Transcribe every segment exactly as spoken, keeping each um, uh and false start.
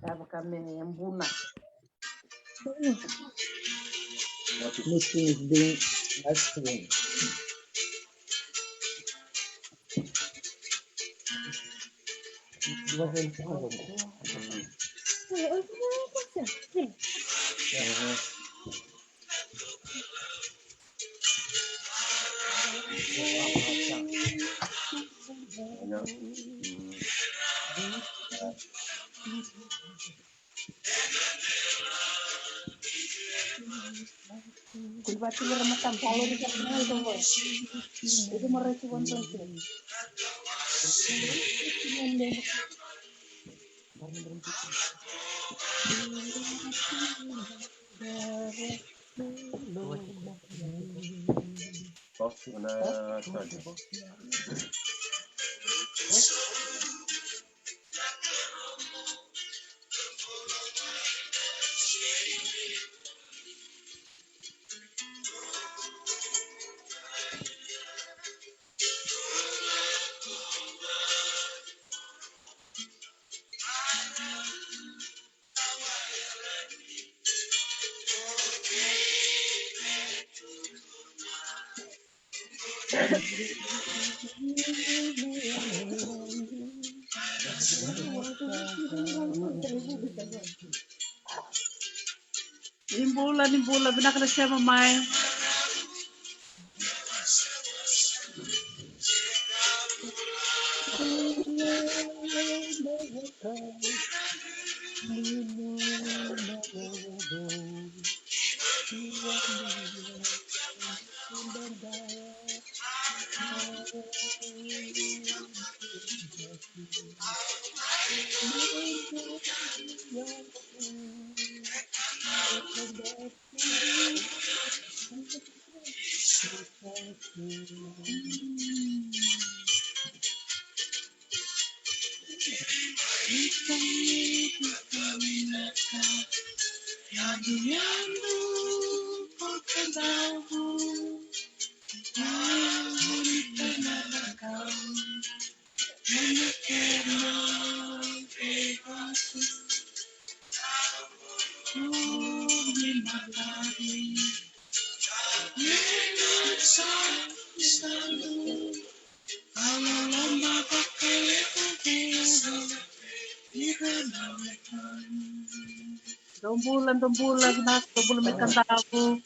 Yava ka me buna. Meeting is being live streamed. Ni bula, ni bula, vinaka na sema mai. Dou bula, dou bula, vinaka, dou bula mai Kadavu.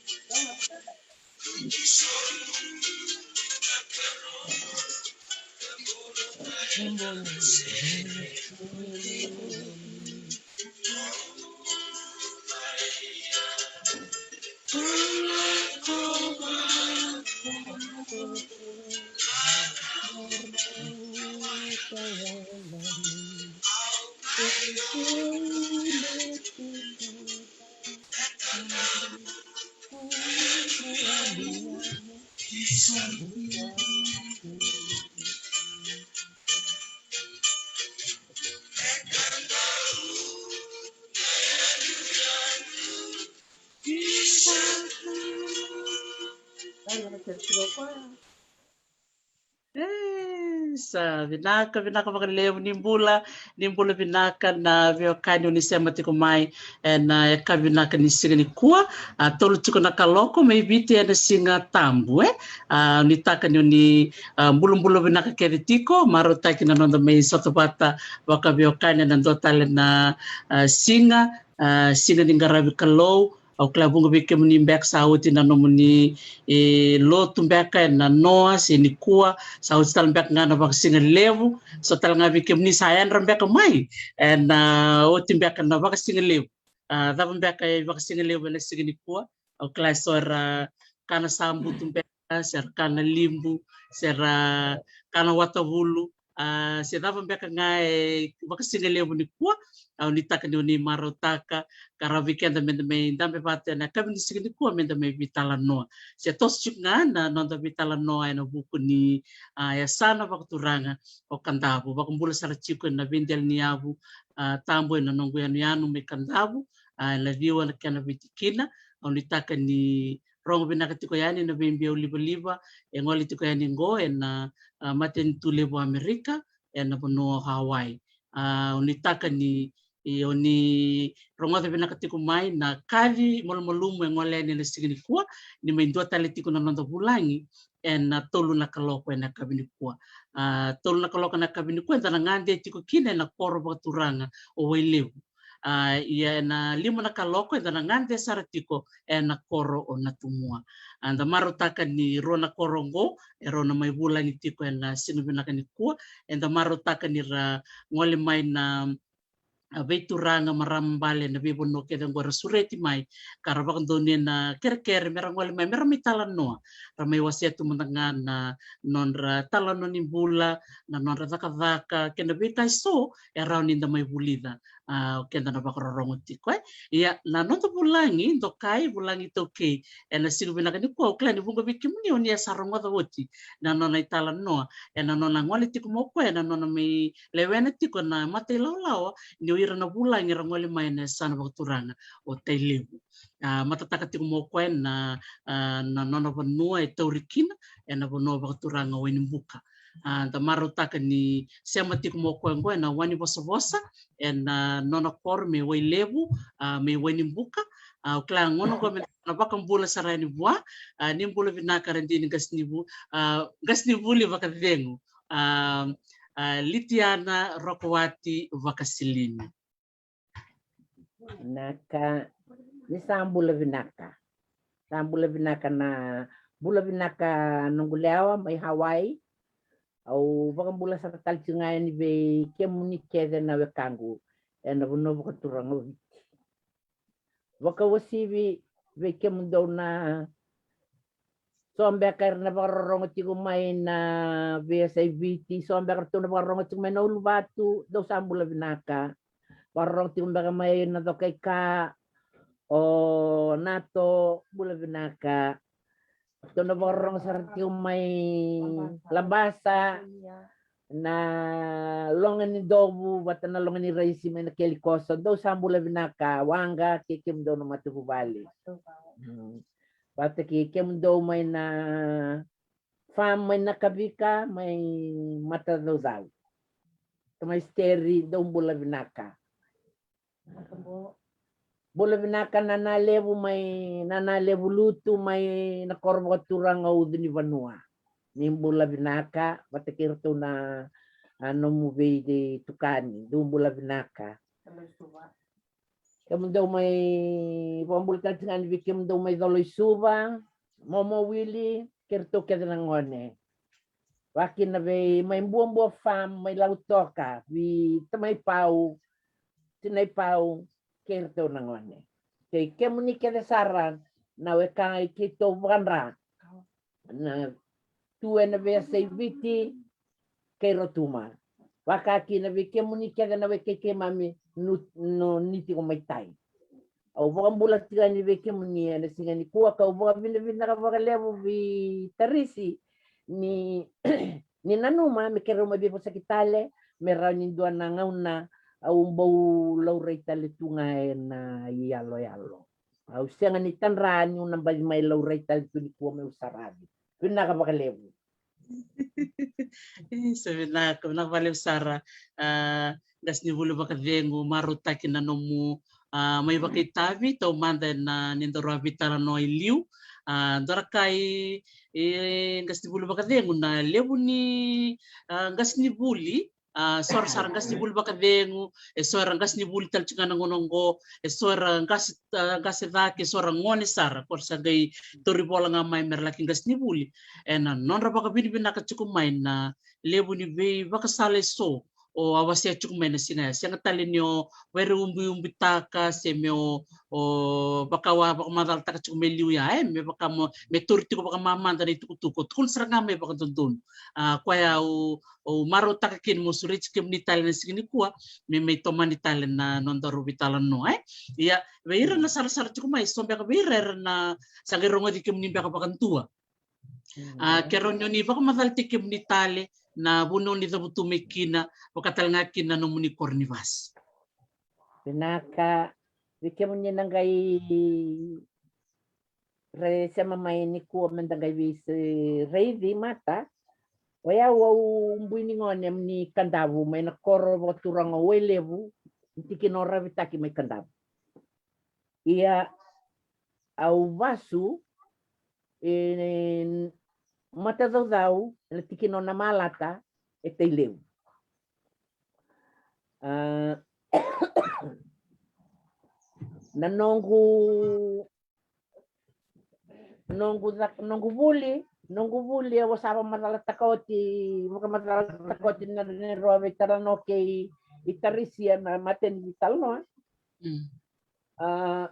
E, sa vinaka, vinaka vakalevu. Ni bula, ni bula vinaka na veiwekani o ni sema tiko mai ena yakavi vinaka ni siga nikua. A, tolu tiko na kaloko mai Viti ena Siga Tabu, e. A, nuitaka ni o ni, a, bulabula vinaka kece tiko, marautaki na noda mai sota vata vakaveiwekani ena dua tale na, a, siga, a, siga ni qaravi Kalou. Au kila vuqa vei kemuni beka sa oti na nomuni, e, lotu beka ena noa se nikua, sa oti tale beka ga na vakasigalevu. So tale ga vei kemuni sa yadra beka mai ena, a, oti beka na vakasigalevu. A, cava beka e vakasigalevu ena siga nikua? Au kila eso era kana sabutu beka, se ra kana libu, se ra kana watavulu, a, se cava beka ga e vakasigalevu nikua. Au nuitaka ni o ni marautaka, qaravi keda meda mai dabe vata ena yakavi ni siga nikua meda mai veitalanoa. Se toso tiko ga na noda veitalanoa ena vuku ni, a, yasana vakaturaga o Kadavu. Vakabula sara tiko ena veidela ni yavu, a, tabu ena noqu yanuyanu mai Kadavu, a, ena ciwa na kena veitikina. Au nuitaka ni rogo vinaka tiko yani na veibiau livaliva e gole tiko yani qo ena, a, matanitu levu o Amerika, ena vanua o Hawaii. A, o ni taka ni, e, o ni rogoca vinaka tiko mai na kaci malumalumu e gole yani ena siga nikua, ni mai dua tale tiko na noda vulagi ena tolu na kaloko ena yakavi nikua. A, tolu na kaloko ena yakavi nikua eda na gade tiko kina ena koro vakaturaga o Wailevu. A, ia ena lima na kaloko eda na gade sara tiko ena koro o Natumua. A, da marautaka ni rua na koro oqo e rau na mai vulagi tiko ena siga vinaka nikua. Eda marautaka ni ra gole mai na, a, veituraga, marama bale ena veivanua kece oqo era sureti mai, ka ra vakadonuya na kerekere me ra gole mai me ra mai talanoa, ra mai wasea tu mada ga na nodra talanoa ni bula, na nodra cakacaka kei na veika eso e rawa ni da mai vulica, a, o keda na vakarorogo tiko, e. Ia na noda vulagi dokai, vulagi iTaukei ena siga vinaka nikua, au kila ni vuqa vei kemuni o ni a sa rogoca oti na nona italanoa ena nona gole tiko mai o koya ena nona mai lewena tiko na matailawalawa ni o ira na vulagi era gole mai ena yasana vakaturaga o Tailevu. A, matataka tiko mai o koya na, a, na nona vanua e tauri kina ena vanua vakaturaga o Wainibuka. A, da marautaka ni sema tiko mai o koya oqo ena wai ni vosavosa ena nona koro mai Wailevu, a, mai Wainibuka. A, au kila gona oqo me na vakabula sara yani vua. A, ni bula vinaka, radini qasenivu-, a, qasenivuli vakacegu, a, a, Litiana Rokowati Vakasilini. Vinaka, ni sa bula vinaka. Sa bula vinaka na, bula vinaka noqu lewa mai Hawaii. Au vakabula sara tale tiko ga yani vei kemuni kece na wekaqu ena vanua vakaturaga o Viti. Vakauasivi vei kemudou na, so beka era na vakarorogo tiko mai na veiyasai Viti, so beka ratou na vakarorogo tiko mai na Uluvatu, dou sa bula vinaka. Vakarorogo tiko beka mai na Cokaika, o Nato, bula vinaka. Ratou na vakarorogo sara tiko mai Labasa, na Loga ni Dovu vata na Loga ni Raisi mai na Kelikoso, dou sa bula vinaka. Waqa kei kemudou na matavuvale. Mm. Vata kei kemudou mai na farm mai Nakavika, mai Matacaucau. Tamai Steri, dou bula vinaka. Bula vinaka Nana Levu mai, Nana Levu Lutu mai na koro vakaturaga o Ucu ni Vanua. Ni bula vinaka vata kei ratou na, a, nomu veitukani, dou bula vinaka. Kemudou mai, vakabula tale tiko ga yani vei kemudou mai Colo-i-Suva, Momo Wili, kei ratou kece na gone. Vakakina vei mai Buabua Farm mai Lautoka, vei Tamai Pau, Tinai Pau, kei ratou na gone. Kei kemuni kece sara na weka i keitou vakadra na tu ena veiyasai Viti kei Rotuma. Vakakina vei kemuni kece na weka i keimami nu, nu ni tiko mai tai. Au vakabula tiko yani vei kemuni ena siga nikua, kau vakavinavinaka vakalevu vei Tarisi ni, ni nanuma me keirau mai veivosaki tale, me rawa ni dua na gauna au bau laurai tale tu ga ena iyaloyalo. Au sega ni tadra niu na baci mai laurai tale tu nikua meu saravi. Vinaka vakalevu. E, sa vinaka, vinaka vakalevu sara. A, qasenivuli vakacegu, marautaki na nomu, a, mai vakaitavi taumada ena, ni daru a veitalanoa i liu. A, dua na ka i, e, qasenivuli vakacegu, na levu ni, a, qasenivuli, a, so era sara qasenivuli vakacegu, e so era qasenivuli tale tiko ga na gauna oqo, e so era qase, a, qase cake, e so era gone sara, ko ra sa qai tauri vola ga mai me ra laki qasenivuli. Ena nodra vakavinavinaka tiko mai na levu ni veivakasala e so o a wasea tiko mai na siga ya. Sega tale ni o vairaubiubitaka se me o, o vaka au a vakamacalataka tiko mai liu ya, e, me vaka mo, me tauri tiko vakamamada na itukutuku, o tukuna sara ga mai vakadodonu. A, koya au, au marautaka kina meu sureti kemuni tale na siga nikua, me mai tomani tale na nodaru veitalanoa, e. Ia, vei ira na sarasara tiko mai, so beka vei ira era na sa qai rogoci kemuni beka vakadua. A, keirau ni oni vakamacalataki kemuni tale na vanua ni cavutu mai kina, vaka tale ga kina na nomuni koronivasi. Vinaka, vei kemuni na qai re sema mai nikua me da qai veiraici mata. O yau au bui ni gone ni Kadavu, mai na koro vakaturaga o Wailevu, ni tikina o Ravitaki mai Kadavu. Ia au vasu e Matacaucau, e na tikina o Namalata, e Tailevu. A, na noqu noqu ca-, noqu vuli, noqu vuli au sa vakamacalataka oti, vakamacalataka oti na, na rua veitalanoa kei i Tarisia na mateni veitalanoa. Mm. A,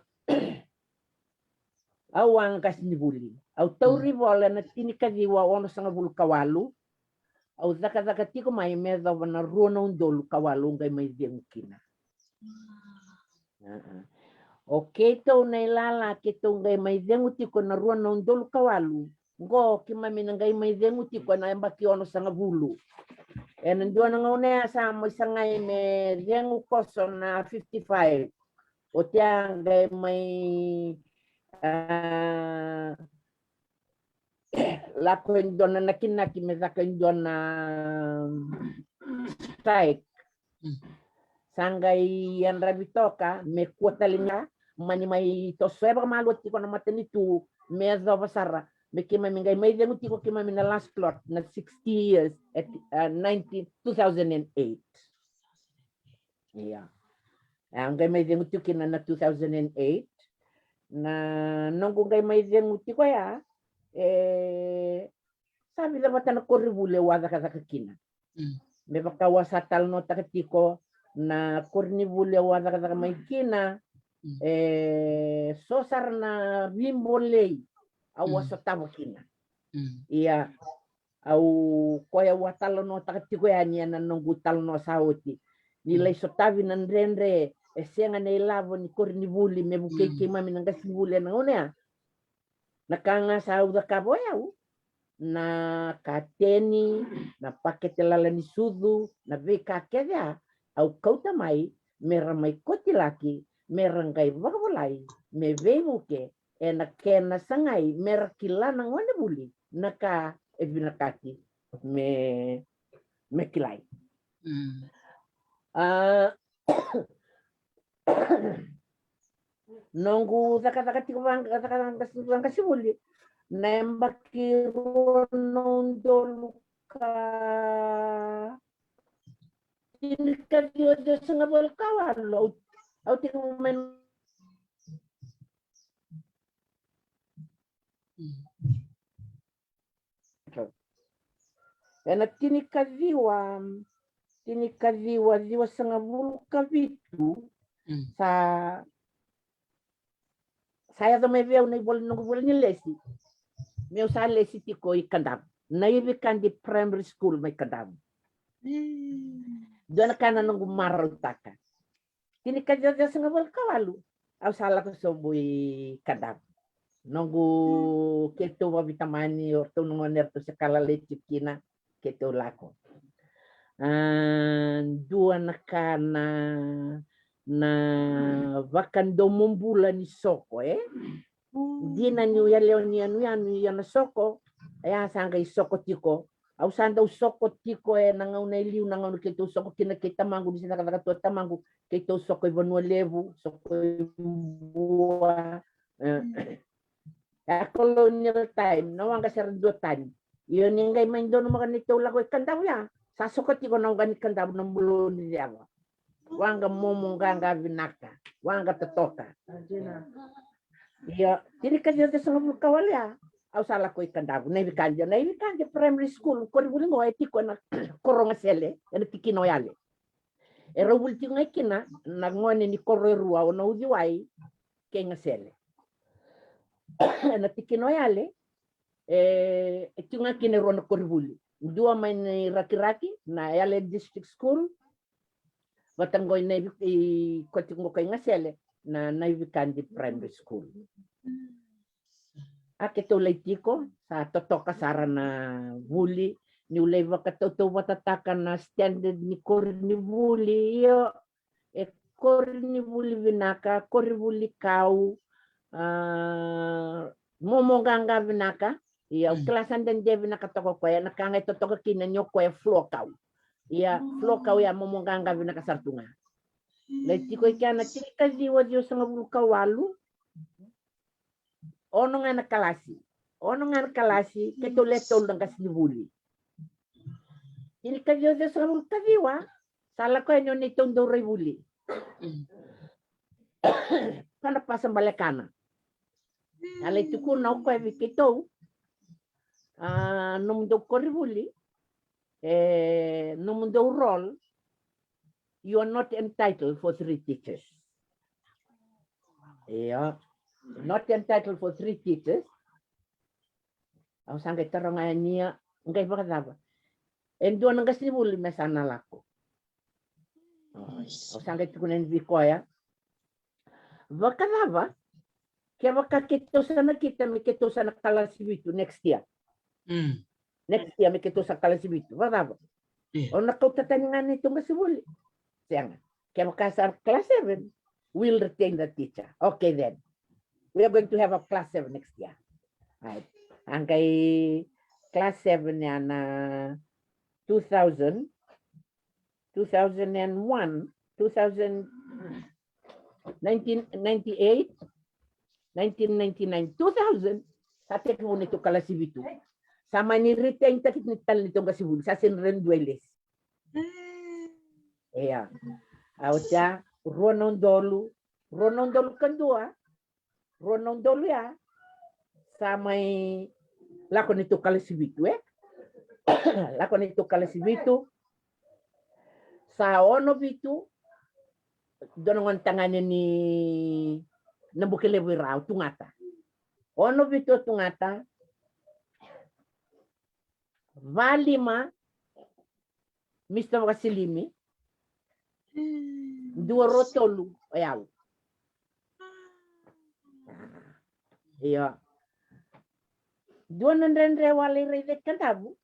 au a qasenivuli. Au tauri, mm, vola na tinikaciwa onosagavulu ka walu. Au cakacaka tiko mai me yacova na rua na udolu ka walu au qai mai cegu kina. A-a. O keitou na ilala keitou qai mai cegu tiko na rua na udolu ka walu. Qo keimami na qai mai cegu tiko na yabaki onosagavulu. E na dua na gauna ya sa mai sagai me cegu koso na fifty-five. Oti a qai mai, a, lako e dua na nakinaki me caka e dua na strike. Mm. Sa qai yadravi toka me kua tale ga, mani mai toso e vakamalua tiko na matanitu me yacova sara me keimami qai mai cegu tiko keimami na last lot na sixty years at, uh, nineteen, two thousand and eight. Ia. E, au qai mai cegu tiko kina na two thousand and eight. Na noqu qai mai cegu tiko ya, e, sa vica vata na koronivuli au a cakacaka kina. Mm. Me vaka au a sa talanoataka tiko, na koronivuli au a cakacaka mai kina, mm, e so sara na veibolei au a, mm, sotava kina. Mm. Ia, au, koya au a talanoataka tiko yani e na noqu talanoa sa oti. Ni, mm, lai sotavi na dredre, e sega na ilavo ni koronivuli me vukei, mm, keimami na qasenivuli e na gauna ya. Na ka ga sa au cakava o yau, na kateni, na pakete lala ni sucu, na veika kece a, au kauta mai me ra mai kotilaki, me ra qai vakavolai me veivuke, e na kena sagai me ra kila na gonevuli na ka e vinakati me, me kilai. Mm. A, noqu cakacaka tiko va-, cakacaka qas-, qasenivuli na yabaki rua na udolu ka tinikaciwa ciwasagavulu ka walu, au, au tiko mai. E na tinikaciwa, tinikaciwa ciwasagavulu ka vitu, mm, sa, sa yaco mai vei au na ivola, noqu ivola ni lesi. Meu sa lesi tiko i Kadavu, Naivikadi Primary School mai Kadavu. Mm. Dua na ka na noqu marautaka. Tinikaciwa ciwasagavulu ka walu, au sa lako sobu i Kadavu. Noqu, mm, keitou vaveitamani, o ratou na gone eratou se ka lalai tiko kina, keitou lako. A, dua na ka na, na vakadomobula ni soko, e? Dina niu yalewa ni yanuyanu, ia na soko, ia sa qai soko tiko. Au sa dau soko tiko e na gauna e liu, na gauna keitou soko kina kei tamaqu, ni se cakacaka tu o tamaqu, keitou soko i Vanua Levu, soko i Vua. E, e a colonial time, na waqa se ra dua tani. Io, ni qai mai donumaka neitou lako i Kadavu ya, sa soko tiko na waqa ni Kadavu na Bulou ni Ceva. Waqa momo qaqa vinaka, waqa totoka. Ia, tinikaciwa ciwasagavulu ka walu ya, au sa lako i Kadavu, Naivikadi, Naivikadi Primary School, koronivuli qo e tiko e na koro o Gasele, e na tikina o Yale. E rau vuli tiko ga kina na gone ni koro e rua, o Nauciwai kei Gasele. E na tikina o Yale, e, e tiko ga kina e rua na koronivuli. Dua mai na Rakiraki, na Yale District School, vata qo i Naivi-, i koya tiko qo kai Gasele, na Naivikadi Primary School. A keitou lai tiko, sa totoka sara na vuli, niu lai vakatautauvatataka na standard ni koronivuli, io, e koronivuli vinaka, koronivuli kau, a, momo qaqa vinaka, Ia, au kila sa dede vinaka toka o koya, na ka ga e totoka kina ni o koya floor kau. Ia, floor kau ia momo qaqa vinaka sara tu ga. Lai tiko i kea na tinikaciwa ciwasagavulu ka walu. Ono ga na kalasi. Ono ga na kalasi, keitou le tolu na qasenivuli. Tinikaciwa ciwasagavulu ka ciwa, sa lako yani o neitou dau rai vuli. Kana pasa balekana. A lai tukuna o koya vei keitou, a, nomudou koronivuli, e, nomudou role, you are not entitled for three teachers. Io, not entitled for three teachers. Au sa qai taroga yani, a qai vakacava? E dua na qasenivuli me sa na lako. Au sa qai tukuna yani vei koya, vakacava kevaka keitou sa nakita me keitou sa na kalasi vitu next year? Next year me keitou sa kalasi vitu, vakacava? Au na kauta tani ga neitou qasenivuli? Sega. Kevaka sa class seven, we'll retain the teacher. Okay then. We are going to have a class seven next year. Right. A qai class seven ya na two thousand, two thousand and one, two thousand, nineteen ninety-eight, nineteen ninety-nine, two thousand, sa tekivu neitou kalasi vitu. Sa mani retain taki tale neitou qasenivuli, sa sega ni rawa ni dua e lesi. Ia. Oti ya, rua na udolu, rua na udolu ka dua, rua na udolu ya, sa mai lako neitou kalasi vitu, e? Lako neitou kalasi vitu, sa ono vitu, dua na gone tagane ni Nabukelevu i Ra, o Tugata. Ono vitu o Tugata, va lima Mister Vakasilimi, dua, rua, tolu o yau. Io. Dua na dredre wale i Raica i Kadavu.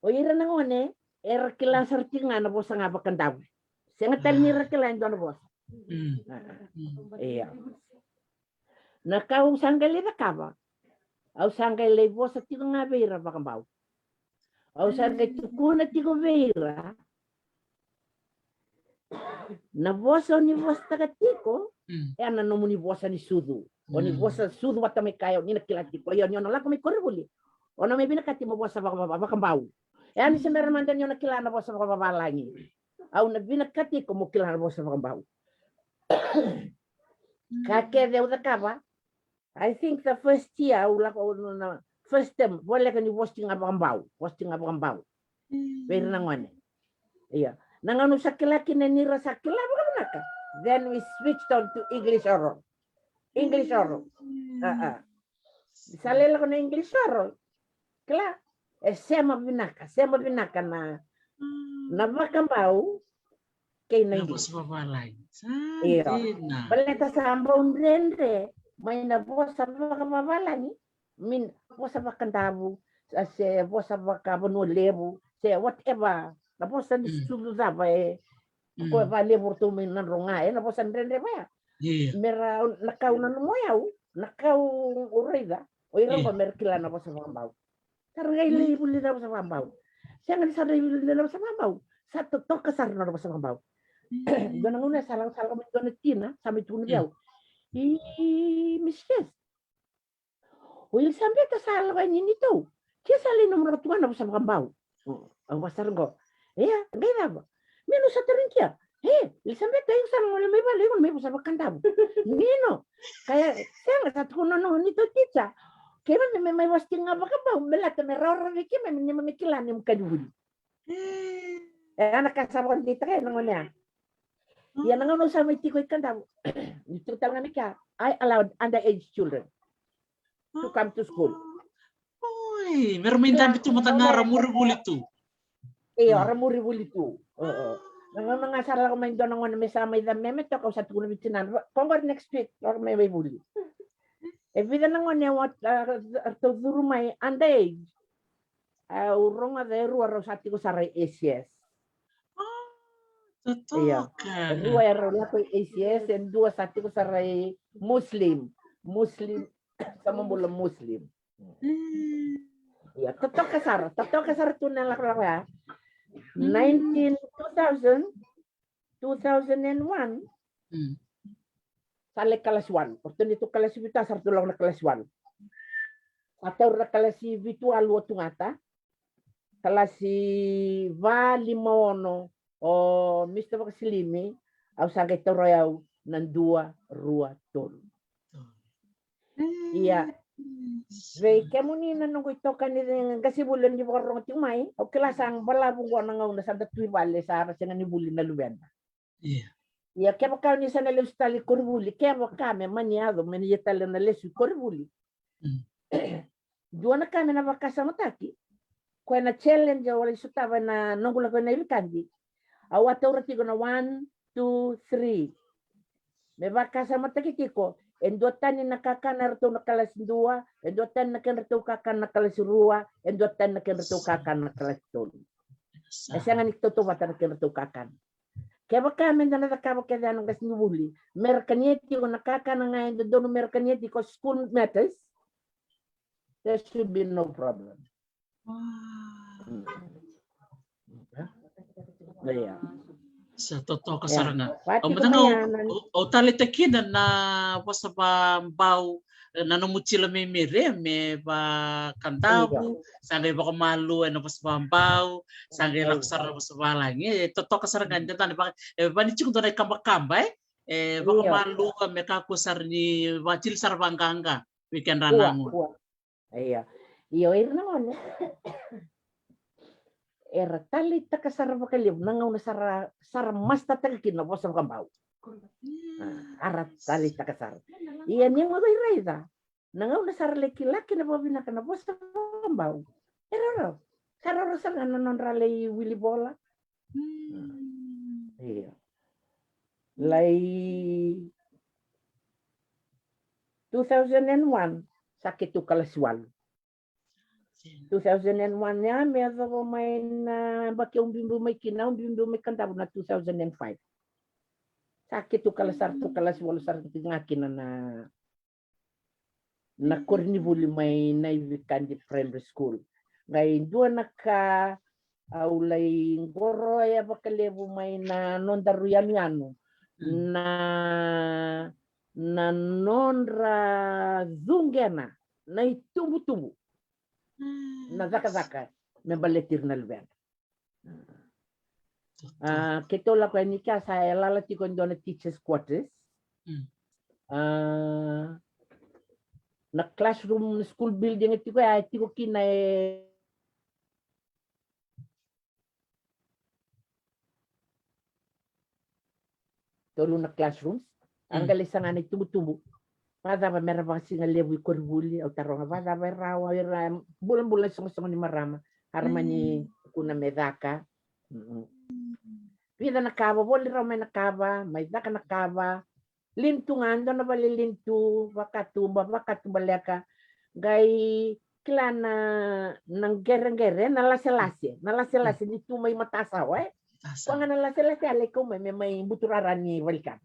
O ira na gone era kila sara tiko ga na vosa ga vakadavu. Sega tale ni ra kila e dua na vosa. Io. Na ka au sa qai lai cakava, au sa qai lai vosa tiko ga vei ira vakabau. Au sa qai tukuna tiko vei ira, na vosa o ni vosataka tiko, e na nomuni vosa ni sucu. O ni vosa sucu vata mai kaya, o ni na kila tiko. Io, ni o na lako mai koronivuli, o na mai vinakati mo vosa vaka, vaka, vakabau. E a ni se bera mada ni o na kila na vosa vakavavalagi. Au na vinakati iko mo kila na vosa vakabau. Ka kece au cakava, I think the first year au lako na first term, voleka ni vosa tiko ga vakabau, vosa tiko ga vakabau vei ira na gone. Ia. Na gauna au sa kila kina ni ra sa kila vakavinaka, then we switched on to English oral. English oral. Sa lai lako na English oral. Kila, e sema vinaka, sema vinaka na, na vakabau kei na English. Io. Baleta sa bau dredre mai na vosa vakavavalagi, min vosa vakadavu, se vosa vakavanua levu, se whatever, na vosa ni sucu cava e, ko e valevu ratou mai na droga, e na vosa dredre vaya. Mera, na kau na nomo yau, na kau o raica, o ira ko mera kila na vosa vakabau. Sa ra qai lai vulica na vosa vakabau. Sega ni sa ra lai vulica na vosa vakabau, sa totoka sara na vosa vakabau. Dua na gauna sa lako, sa lako mai dua na tina, sa mai tukuna vei au, i, Miss Kes, o Ilisabeta sa lako yani nitou. Ke sa lai nomu lako tu ga na vosa vakabau. Au vaka sara qo. Ia, qai cava? Mino sa tarogi kia. E, Ilisabeta, iko sa gole mai vale, iko na mai vosa vakadavu. Mino. Kaya, sega, sa tukuna na nitou tija. Keimami me mai vosa tiko ga vakabau, me lata me rawarawa vei keimami ni mami kila ni mami kani vuli. E a na ka sa vakadeitaka e na gone ya. Ia na gauna au sa mai tiko i Kadavu, ni tiko tale ga mai kea, I allowed underage children to come to school. Oi, me ra mai dabe tu mada ga ra muri vuli tu. Io, ra muri vuli tu. Na gauna ga sa lako mai dua na gone me sa mai ca me me toka, au sa tukuna vei tinana, ko qori next week, lako mai vuli. E vica na gone au, a, ratou curu mai underage. Au rogoca e rua rau sa tiko sara i A C S. Ia. E rua e rau lako i A C S, e dua sa tiko sara i Muslim. Muslim, sa mabula Muslim. Ia, totoka sara, totoka sara tu na lakolako ya. Nineteen, two thousand, two thousand and one, sa lai kalasi one. O ratou ni tu kalasi vitu, sa ratou lako na kalasi one. Sa taura na kalasi vitu, walu o Tugata. Kalasi va, lima, ono o Mister Vakasilimi, au sa qai taura o yau na dua, rua, tolu. Ia, vei kemuni na noqu itokani qasenivuli ni vakarorogo tiko mai, au kila sa balavu qo na gauna sa da tu i vale, sa ra sega ni vuli na luveda. Ia kevaka ni sa na lesu tale i koronivuli, kevaka me mani yaco me na ia tale na lesu i koronivuli, dua na ka me na vakasamataki. Koya na challenge au lai sotava ena noqu lako ina iwikadi. Au a taura tiko na one, two, three. Me vakasamataki tiko, e dua tani na kakana eratou na kalasi dua, e dua tani na kedratou kakana na kalasi rua, e dua tani na kedratou kakana na kalasi tolu. E sega ni tautauvata na kedratou kakana. Kevaka me da na cakava kece ya na qasenivuli, me ra kania tiko na kakana ga e dodonu me ra kania tiko, school matters, there should be no problem. Sa totoka sara ga. Au mada ga au taleitaka kina na vosa vabau, na nomu tila mai Mere me vakadavu, sa qai vakamalua ena vosa vabau, sa qai lako sara na vosa valagi. E totoka sara ga, e dua na vaka, e vani tiko dua na ikabakaba, e, e vakamalua me kakua sara ni vakatili sara vaqaqa vei kedra na gone. Ia, io, ira na gone era taleitaka sara vakalevu na gauna sara, sara mastataka kina na vosa vakabau. A ra taleitaka sara. Ia ni gauna raica na gauna sara lai kila kina vakavinaka na vosa vakabau, e rawarawa. Sa rawarawa sara ga na nodra lai wili vola. Ia, lai two thousand and one sa keitou kalasi walu. Two thousand and one ya me yacova mai na yabaki au biubiu mai kina, au biubiu mai Kadavu na two thousand and five. Sa keitou kala sara tu kalasi walu sara tiko ga kina na, na koronivuli mai Naivikadi Primary School. Qai dua na ka au lai qoroya vakalevu mai na nodaru yanuyanu, na, na nodra cuqena na itubutubu na cakacaka me baleti ira na luveda. A, keitou lako yani kea sa yalala tiko e dua na teachers quarters. A, na classroom, na school building e tiko ya, e tiko kina e tolu na classrooms. A qai lai saga na itubutubu. Vakacava me ra vakasigalevu i koronivuli, au taroga vakacava e rawa, era bulabula na isoqosoqo ni marama, a ra mani kuna me caka. Vica na kava, voli rawa mai na kava, mai caka na kava. Linitu ga, dua na vale linitu, vakatuba, vakatubaleka. Qai kila na, na qereqere, na laselase, na laselase ni tu mai matasawa, e? Koya ga na laselase a lai kau mai me mai buturara ni valikana.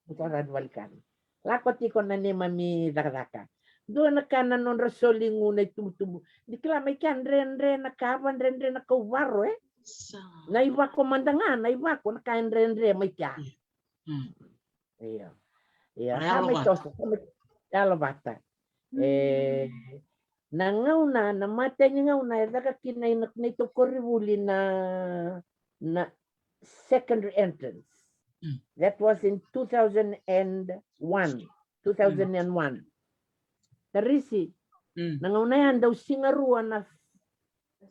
Buturara ni valikana. Lako tiko na neimami cakacaka. Dua na ka na nodra soli gu na itubutubu. Ni kila mai kea dredre na kava, dredre na kauvaro, e? Na ivako mada ga, na ivako na ka e dredre mai kea. Io. Io, sa mai toso, sa mai yalovata. E, na gauna, na matai ni gauna e caka kina na neitou koronivuli na, na secondary entrance. That was in two thousand and one, two thousand and one. Tarisi, na gauna ya dau siga rua na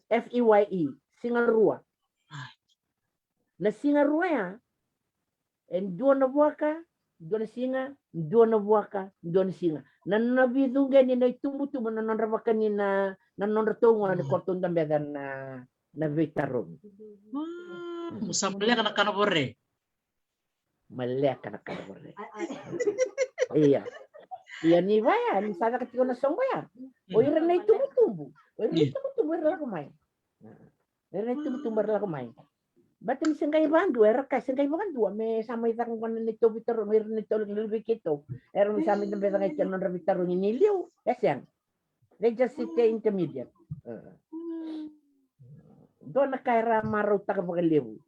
F E Y E, siga rua. Na siga rua ya, e dua na vuaka, dua na siga, dua na vuaka, dua na siga. Na, na vicuqeni na itubutubu, na nodra vakani na, na nodratou gone ko ratou dabeca na, na veitarogi. Sa maleka na kana vore. Maleka na kana vore. Ia. Ia ni vaya, ni sa caka tiko na soqo ya. O ira na itubutubu. O ira na itubutubu, era lako mai. Era na itubutubu era lako mai. Baleta ni se qai vakadua, era kaya se qai vakadua me sa mai caka qo na neitou veitarogi, era na neitou laki luvei keitou. Era mai sa mai dabeca ga i ke na nodra veitarogi ni liu, e sega. They just say intermediate. Dua na ka era marautaka vakalevu.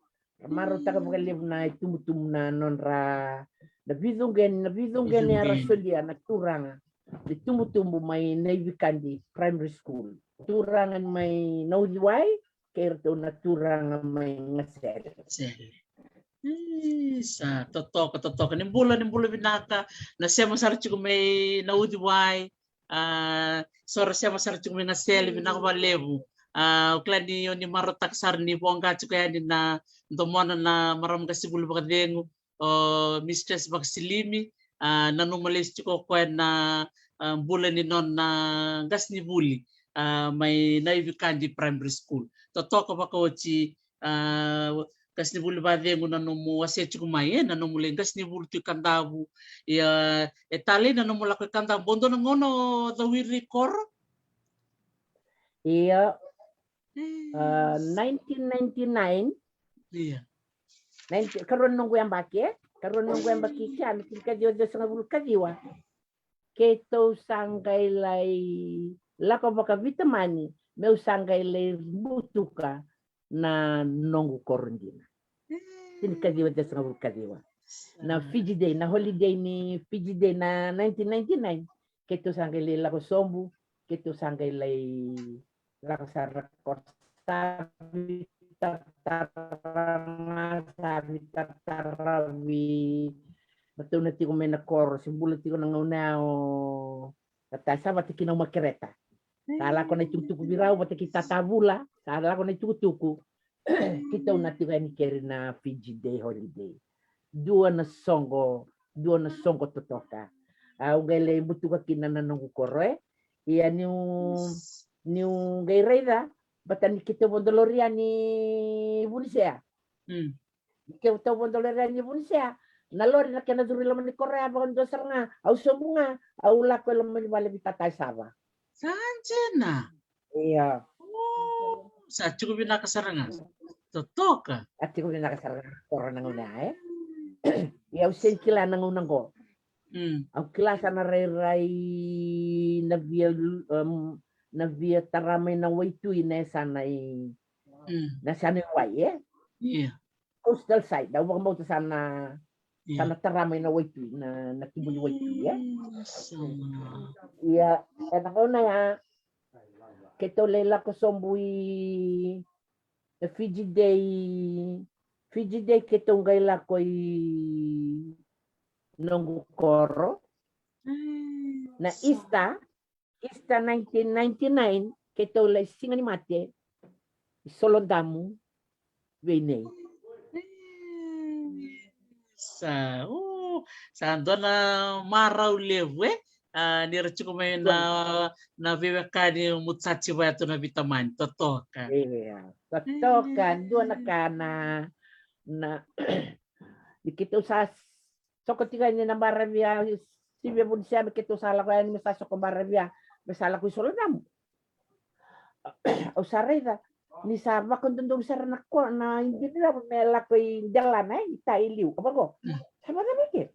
Ra marautaka vakalevu na itubutubu na nodra, na vicuqeni, na vicuqeni era solia na turaga ni tubutubu mai Naivikadi Primary School. Turaga mai Nauciwai kei ratou na turaga mai Gasere. Sa totoka, totoka. Ni bula, ni bula vinaka. Na sema sara tiko mai Nauciwai. A, so ra sema sara tiko mai Gasere, vinaka vakalevu. A, au kila ni o ni marautaka sara ni voqa tiko yani na domona na marama qasenivuli vakacegu, o Mistress Vakasilimi. A, nanuma lesu tiko o koya na, a, bula ni nona qasenivuli, a, mai Naivikadi Primary School. Totoka vakaoti, a, qasenivuli vakacegu na nomu wasea tiko mai, e, na nomu lai qasenivuli tu i Kadavu. Ia, e talei na nomu lako i Kadavu, bau dua na gauna o cawiri koro? Ia, a, nineteen ninety-nine. Ia. Karua ni noqu yabaki, e? Karua ni noqu yabaki kea, na tinikaciwa ciwasagavulu kaciwa. Keitou sa qai lai lako vakaveitamani, meu sa qai lai butuka na noqu koro dina. Tinikaciwa ciwasagavulu kaciwa. Na Fiji Day, na holiday ni Fiji Day na nineteen ninety-nine. Keitou sa qai lai lako sobu, keitou sa qai lai lako sara koro, sa veitataravi, sa veitataravi. Ratou na tiko mai na koro, se bula tiko na gauna ya o tata, sa vata kina o Makereta. Sa lako na itukutuku vei rau vata kei tata Vula, sa lako na itukutuku. Keitou na tiko yani keri na Fiji Day holiday. Dua na soqo, dua na soqo totoka. Au qai lai butuka kina na noqu koro, e. Ia niu, niu qai raica, vata ni keitou vodo lori yani Vunisea. Ni keitou vodo lori yani Vunisea, na lori na kena curu i loma ni koro ya vakadua sara ga, au sobu ga, au lako i loma ni vale vei tata Sava. Sa dina. Ia. O, sa tiko vinaka sara ga. Totoka. A tiko vinaka sara ga koro na gauna ya, e. Ia au sega ni kila na gauna qo. Au kila sa na rairai na via, na via tara mai na waitui na yasana i, na yasana i wai, e. Ia. Coastal side, au vakabauta sa na, sa na tara mai na waitui, na, na tibuli waitui, e. Ia, ena gauna ya, keitou lai lako sobu i, e, Fiji Day, Fiji Day keitou qai lako i noqu koro. Na Easter, Easter nineteen ninety-nine, keitou lai Siga ni Mate i Solodamu vei nei. Sa, o, sa dua na marau levu, e? A, ni ra tiko mai na, na veiwekani muchachi vaya tu na veitamani, totoka. Ia, totoka, dua na ka na, na, ni keitou sa soko tiko yani na baravi ya, sivia Vunisea, me keitou sa lako yani me sa soko baravi ya, me sa lako i Solodamu. Au sa raica ni sa vakadodonu sara na ko, na idini rau me lako i delana, e, i ta i liu. Au vaqo, sa vakacava i ke?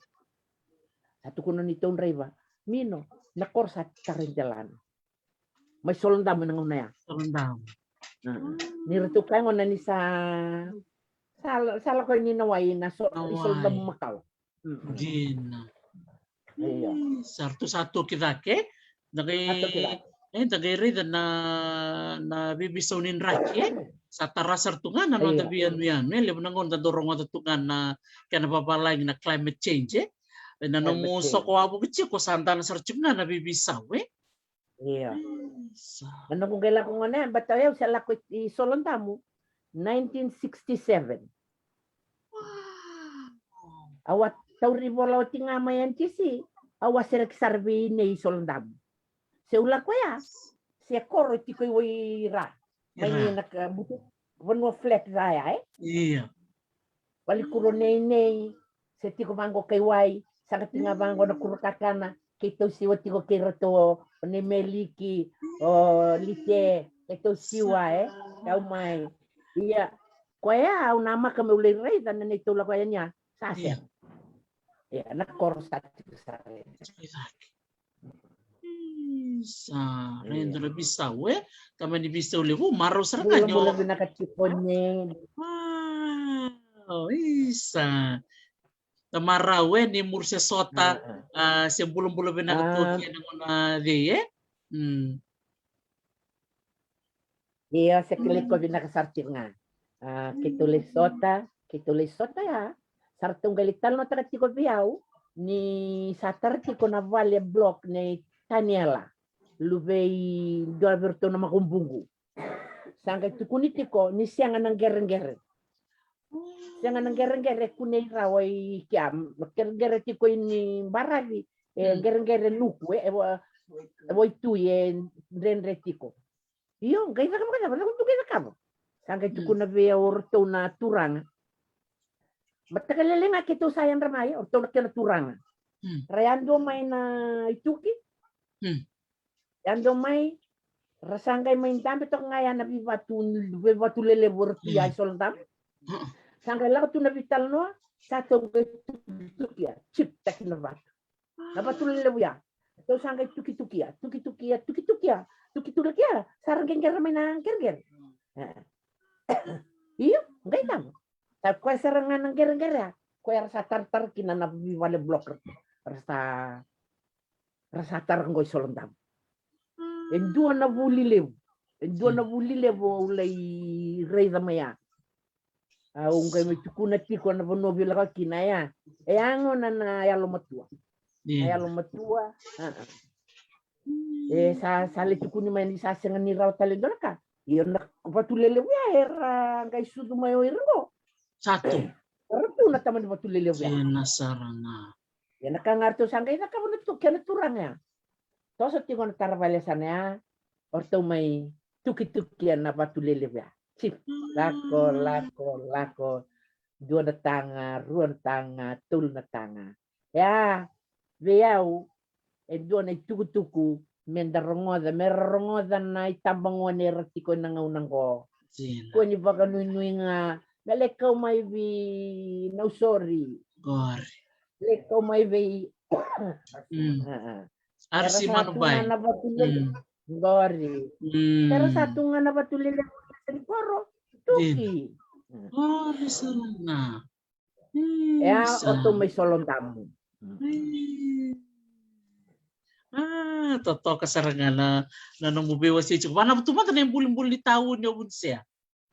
Sa tukuna ni tou draiva, Mino, na koro sa tara i delana. Mai Solodamu ena gauna ya. Solodamu. Ni ratou kaya gona ni sa, sa, sa lako ni na wai na so, i Solodamu makawa. Dina. Ia. Sa ratou sa toki cake. Da qai, e, da qai raica na, na veiveisau ni draki, e. Sa tara sara tu ga na noda veiyanuyanu, e. Levu na gauna da dau rogoca tu ga na kena vavalagi na climate change, e. Na nomu soko wavoki tiko sa dana sara tiko ga na veiveisau, e. Ia. Na noqu qai lako gona, e, baleta o yau sa lako i Solodamu nineteen sixty-seven. Au a tauri vola oti ga mai N T C, au a sereki sara vei nei i Solodamu. Se u lako ya, se koro tiko i ra. Mai na ka butu, vanua flat ra ya, e? Ia. Valikuro nei nei, se tiko vaqo kai wai, saka tiko ga vaqo na kuro kakana, keitou siwa tiko kei ratou, o nei Meliki, o Lite, keitou siwa, e? Kau mai. Ia, koya au namaka meu lai raica na neitou lako yani ya, sa sega. Ia, na koro sa tiko sara. Isa, raica na veisau, e? Tamani veisau levu, marau sara ga ni o. Bulabula vinaka tiko ni. Wow, isa. Tamarau, e, ni muri se sota, a, se bulabula vinaka tu kina na gauna cei, e? Mm. Io, se kilai ko vinaka sara tiko ga. A, keitou lai sota, keitou lai sota ya. Sa ratou qai lai talanoataka tiko vei au ni sa tara tiko na vale block nei Taniela, luvei dua vei iratou na Makabuqu. Sa qai tukuni tiko ni sega na qereqere. Sega na qereqere, kunei rawa i kea, qereqere tiko i ni baravi, e qereqere nuku, e, e wa-, e waitui, e dredre tiko. Io, qai cakava, qai cakava, cakava tu, qai cakava. Sa qai tukuna vei au o ratou na turaga. Mataka lailai ga keitou sa yadra mai, o ratou na kena turaga. Mm. Ra yadua mai na ituki. Mm. Yadua mai, ra sa qai mai dabe toka ga ya na veivatu, veivatu lelevu era tu ya i Solodamu. Mm. Sa qai lako tu na veitalanoa, sa tou qai tukitukia, chip taki na vatu. Na vatu lelevu ya. Tou sa qai tukitukia, tukitukia, tukitukia, tukitukia, sa ra qeqera mai na qereqere. E. Io, qai tama. Sa koya sara ga na qereqere ya. Koya era sa taratara kina na veivale block. Era sa, era sa tara qo i Solodamu. E dua na vuli levu. E dua na vuli levu au lai raica mai ya. Au qai mai tukuna tiko na vanua vei lako kina ya. E yago na, na yalomatua. Na yalomatua. A, a. E sa, sa lai tukuni mai ni sa sega ni rawa tale dua na ka. Io na vatu lelevu ya era qai sucu mai o ira qo. Sa tu. Era tu na tamani vatu lelevu ya. Ena sara na. Ia na ka ga ratou sa qai cakava na tu, kena turaga ya. Toso tiko na tara vale sana ya, o ratou mai tukitukia na vatu lelevu ya. Chip, lako, lako, lako. Dua na taga, rua na taga, tolu na taga. Ia, vei au, e dua na itukutuku me da rogoca, me ra rogoca na itabagone era tiko ena gauna qo. Kua ni vakanuinui ga, me lai kau mai vei Nausori. Qori. Lai kau mai vei. Mm. A, a. Era sa tu ga na vatu lelevu. Qori. Mm. Era sa tu ga na vatu lelevu ni koro. Tuki. Qori sara ga. E a, o tou mai Solodamu. A, totoka sara ga na, na nomu veiwasei tiko. Vanavu tu mada na ibulibuli ni tauni o Vunisea.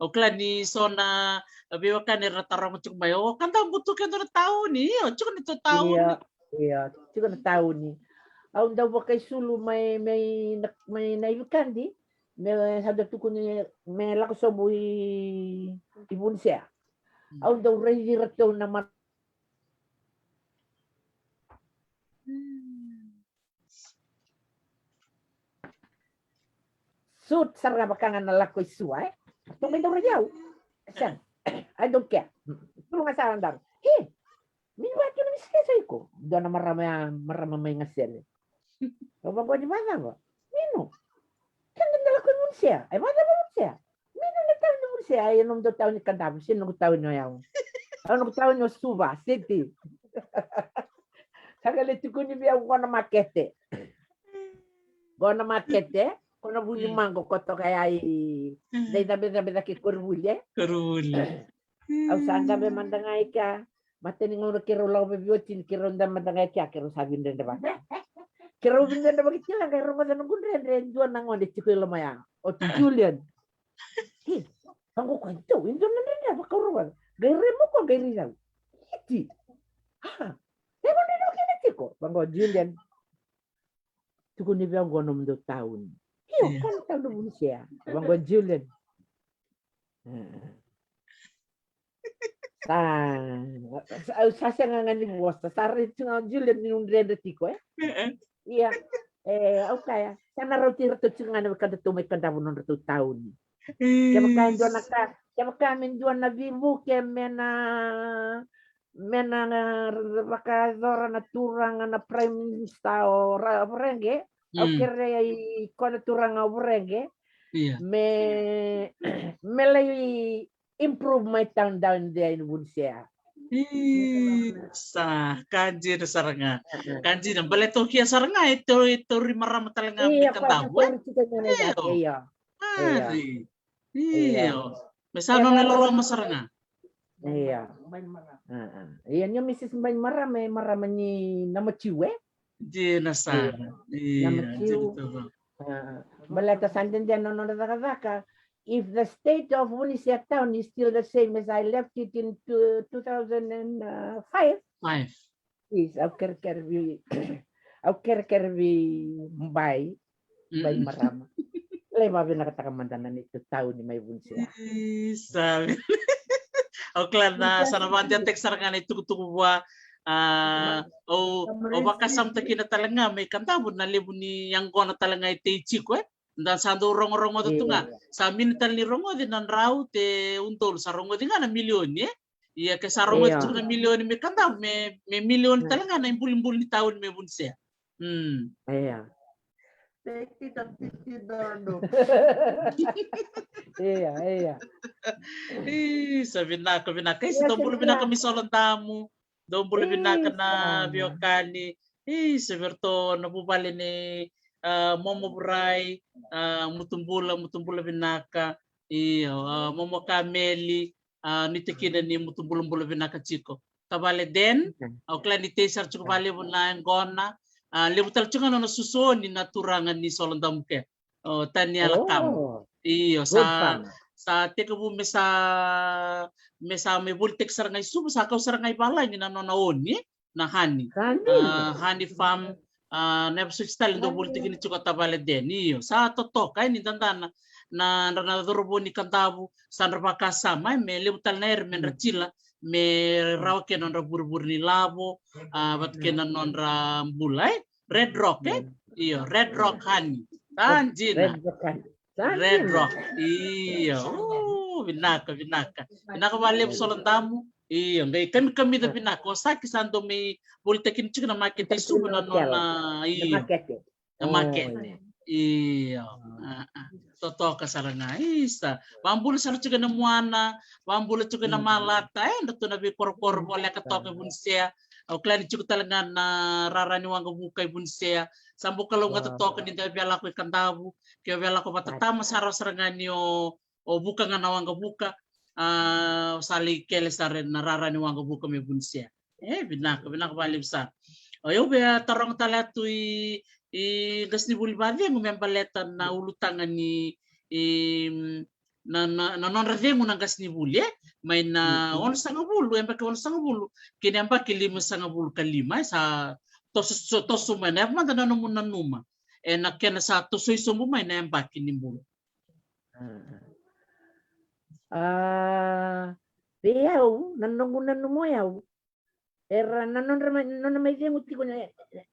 Au kila ni so na veiwekani era taroga tiko mai, o ka dau butuka e dua na tauni, io, tiko na tou tauni. Io, io, tiko na tauni. Au dau vakaisulu mai, mai, mai Naivikadi, me sa dau tukuni me lako sobu i, i Vunisea. Au dau raici iratou na ma- Sut sara ga vaka ga na lako i Sua, e? Tou qai dau raici au. Sega. I don't care. Tulu ga sara daru. He, ni vatu na misisa iko. Dua na marama ya, marama mai Gasele. Au vaqo ni vacava? Minu. Keda da lako i Vunisea. E vacava Vunisea? Minu na tauni Vunisea, e nomu dau tauni Kadavu, se noqu tauni o yau. Au noqu tauni o Suva City. Sa qai lai tukuni vei au qo na makete. Qo na makete, ko na vuli maqo ko toka ya i, dai cabecabe cake koronivuli, e? Koronivuli. Au sa dabe mada ga i kea, matani gauna keirau lako veiwatini, keirau dabe mada ga i kea, keirau sa vidredrevaki. Keirau vidredrevaki tiko, qai rogoca noqu dredre, e dua na gone tiko i loma ya. O Julian. He, vaqo koya, dou, e dua na dredre, vakaurau vata. Qai raici au, qai raici au. Iti. A, e vaqo dredre kina tiko. Vaqo Julian. Tukuni vei au qo nomudou tauni. Io, ko na tauni o Vunisea. Vaqo Julian. Sa, sa, sa sega ga ni vosa, sa raici ga o Julian ni dredre tiko, e? Ia, e, au kaya, sa na rauti iratou tiko ga na wekadatou mai Kadavu nodratou tauni. Kevaka e dua na ka, kevaka me dua na veivuke me na, me na vakayacora na turaga na Prime Minister o Ra-, Voreqe, au kerei koya na turaga o Voreqe, me, me lai improve my town down there in Vunisea. Isa, ka dina sara ga. Ka dina, baleta o kea sara ga e tauri marama tale ga me Kadavu, e? Io. Me sa nona loloma sara ga. Ia. Ia, ni o Mrs Bainimarama, e marama ni Namatiu, e? Dina sara. Ia, Namatiu. Baleta sa dede na nona cakacaka. If the state of Vunisea town is still the same as I left it in two, two thousand and five, please, au kerekere vei, au kerekere vei Bai, Bainimarama. Lai vavinakataka mada na neitou tauni mai Vunisea. Isa. Au kila na sa na vakadewataki sara ga na itukutuku vua. Au vakasamataka kina tale ga mai Kadavu na levu ni yaqona tale ga e tei tiko, e. Da sa dau rogorogoca tu ga. Sa mini tale ni rogoci na drau te udolu, sa rogoci ga na milioni, e. Ia ke sa rogoci tiko na milioni mai Kadavu, me, me milioni tale ga na ibulibuli ni tauni mai Vunisea. Ia. Ia, ia. Isa, vinaka, vinaka. Isa, dou bula vinaka mai Solodamu. Dou bula vinaka na veiwekani. Isa, vei iratou na vuvale nei Momo Vurai, Mutubula, Mutubula vinaka. Io, Momo Kameli, nuitaka ni Mutubulabula vinaka tiko. Tavale Den, au kila ni tei sara tiko vakalevu na yaqona. Levu tale tiko ga na nona susoni na turaga ni Solodamu ke, o Taniela Kamu. Io, sa, sa tekivu me sa, me sa me volitaki sara ga i Suva, sa kau sara ga i valagi na nona oni, na honey. Honey farm. Na yavasoti tale dau volitaki ni tiko tavale Den. Io, sa totoka e ni dada na, na dra na cauravou ni Kadavu, sa dra vakasama e me levu tale na ere me dra tila, me rawa kei na nodra vurevure ni lavo, vata kei na nodra bula, e. Red Rock, e? Io, Red Rock honey. Sa dina. Red Rock. Io. Vinaka, vinaka. Vinaka vakalevu Solodamu. Io, qai kamikamica vinaka. O Saki sa dau mai volitaki ni tiko na makete i Suva na nona, io. Na makete. Io. Totoka sara ga. Isa. Vabula sara tiko na Muana, vabula tiko na Malata, e, dra tu na veikorokoro voleka toka i Vunisea. Au kila ni tiko tale ga na rara ni waqavuka i Vunisea. Sa bau kalougata toka ni da via lako i Kadavu, ke o via lako vata tama sara, sara ga ni o, o vuka ga na waqavuka. Sa lai kele sara na rara ni waqavuka mai Vunisea. E, vinaka, vinaka vakalevu sara. O yau via taroga tale tu i, i qasenivuli vacegu me baleta na ulutaga ni, i, na, na, na nodra cegu na qasenivuli, e? Mai na onosagavulu, yabaki onosagavulu kei na yabaki limasagavulu ka lima, e sa toso, toso mai na yava mada na nomu nanuma. E na kena sa tosoi sobu mai na yabaki ni bula. A, vei au, na noqu nanuma o yau, era na nodra mai, nona mai cegu tiko na,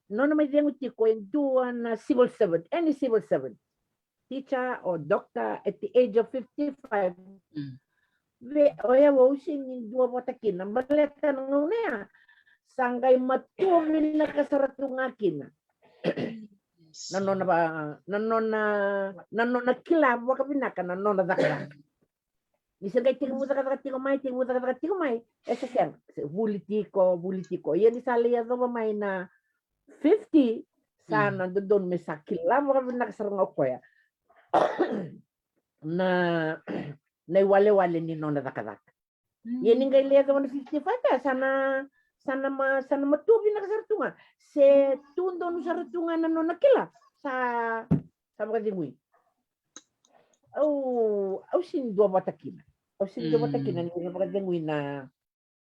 nona mai cegu tiko e dua na civil servant, any civil servant, teacher or doctor at the age of fifty-five. Ve, o yau au sega ni dua vata kina, baleta na gauna ya sa qai matua vinaka sara tu ga kina na nona va, na nona, na nona kila vakavinaka na nona cakacaka. Ni se qai tekivu cakacaka tiko mai, tekivu cakacaka tiko mai, e se sega, se vuli tiko, vuli tiko. Ia ni sa lai yacova mai na fifty, sa na dodonu me sa kila vakavinaka sara ga o koya na, na iwalewale ni nona cakacaka. Ia ni qai lai yacova na fifty-five, e, sa na, sa na ma, sa na matua vinaka sara tu ga. Se tu donu sara tu ga na nona kila, sa, sa vakacegui. Au, au sega ni dua vata kina. Au sega ni dua vata kina ni na vakacegui na,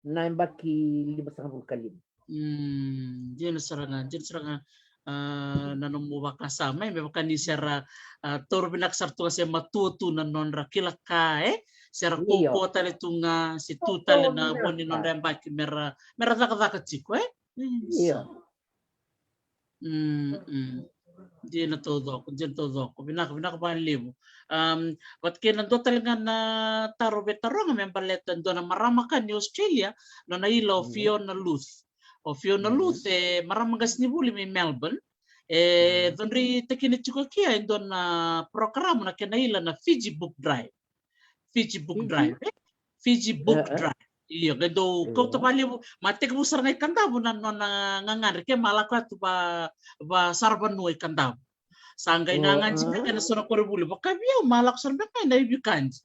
na yabaki limasagavulu ka lima. Dina sara ga, dina sara ga. A, na nomu vakasama, e, me vaka ni se ra, a, taura vinaka sara tu ga se matua tu na nodra kila ka, e, se ra kaukaua tale tu ga, se tu tale na vo ni nodra yabaki me ra, me ra cakacaka tiko, e. Io. Dina taucoko, dina taucoko. Vinaka, vinaka vakalevu. Am, vata kei na dua tale ga na taro veitaroga me baleta e dua na marama ka ni Australia, nona ila o Fiona Luth. O Fiona Luth e marama qasenivuli mai Melbourne. E codreitaki tiko kina e dua na porokaramu na kena ila na Fiji Book Drive. Fiji Book Drive, e? Fiji Book Drive. Io, qai dau kauta valevu, ma tekivu sara ga i Kadavu na nona gagadre ke ma lako yatu va, va sara vanua i Kadavu. Sa qai gagadre tiko ena so na koronivuli vakavi au ma lako sara beka ena iVikadi.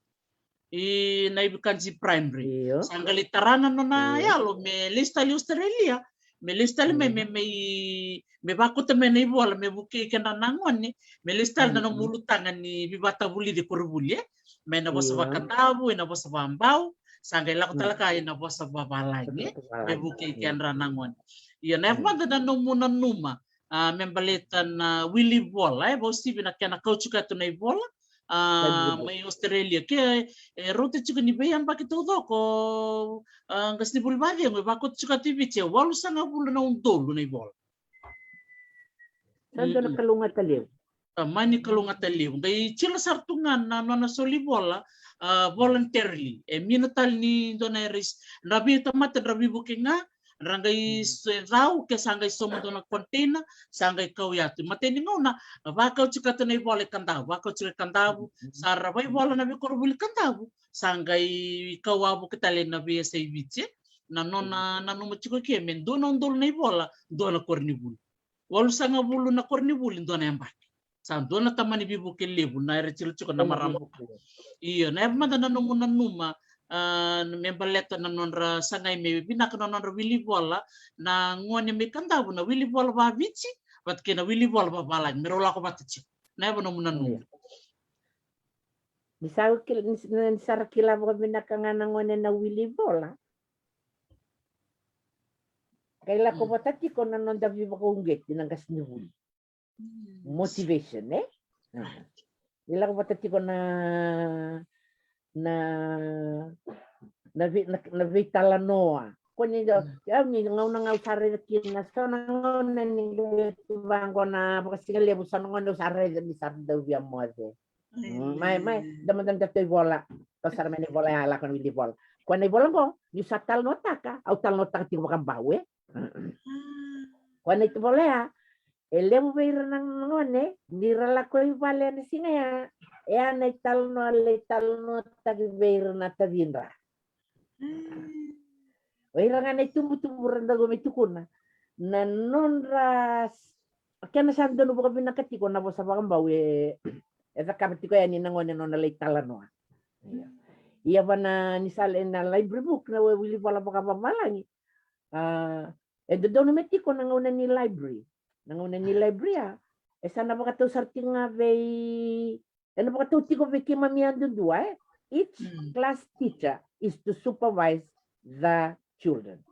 I na iVikadi Primary. Io. Sa qai lai tara na nona yalo me lesu tale i Australia. Me lesu tale mai me, me, me vakauta mai na ivola me vukei kedra na gone. Me lesu tale na nomu ulutaga ni veivakatavulici koronivuli, e. Mai na vosa vaKadavu, ena vosa vaBau. Sa qai lako tale ka ena vosa vavalagi, e. Me vukei kedra na gone. Ia na yava mada na nomu nanuma, a, me baleta na wili vola, e, vakauasivi na kena kauti koya tu na ivola, a, mai Australia. Ke, e, rauta tiko ni veiyabaki taucoko, a, qasenivuli vacegu, e vakauta tiko tu i Viti, e walusagavulu na udolu na ivola. Sa dua na kalougata levu. A, mani kalougata levu. Qai tilo sara tu ga na nona soli vola, a, voluntarily. E mini tale ni dua na era is, dra veitamata, dra veivuke ga, dra qai s-, cau ke sa qai sauma dua na container, sa qai kau yatu. Matai ni gauna, vakauti koya tu na ivola i Kadavu, vakauti koya i Kadavu, sa ra vaivola na veikoronivuli i Kadavu, sa qai kau wavoki tale na veiyasai Viti. Na nona nanuma tiko ke me dua na udolu na ivola, dua na koronivuli. Walusagavulu na koronivuli, dua na yabaki. Sa dua na tamani veivuke levu na era tilo tiko na marama. Io, na yava mada na nomu nanuma, a, me baleta na nodra sagai me vinaka na nodra wili vola na gone mai Kadavu, na wili vola vaViti vata kei na wili vola vavalagi, me rau lako vata tiko. Na yava nomu nanuma? Ni sa kila, ni, ni sa ra kila vakavinaka ga na gone na wili vola. Qai lako vata tiko na noda veivakauqeti na qasenivuli. Motivation, e? Ni lako vata tiko na, na, na vei, na, na veitalanoa. Ko ni dau, au ni gauna ga au sa raica kina, so na gauna ni qai tu vaqo na vakasigalevu, so na gauna au sa raica ni sa dau via moce. Mai, mai, da mada da tu i vola. Ko sara mai na ivola ya, lako na wili vola. Ko na ivola qo, niu sa talanoataka, au talanoataka tiko vakabau, e? Ko na ivola ya, e levu vei ira na gone, ni ra lako i vale ena siga ya, e a na italanoa lai talanoataki vei ira na tacidra. O ira ga na itubutubu ra dau mai tukuna na nodra s-, kena sa donu vakavinaka tiko na vosa vakabau e, e cakava tiko yani na gone nona lai talanoa. Ia. Ia va na ni sa lai na library book na wili vola vakavavalagi. A, e dodonu me tiko na gauna ni library. Na gauna ni library a, e sa na vakatau sara tiko ga vei, e na vakatau tiko vei keimami yadudua, e? Each class teacher is to supervise the children.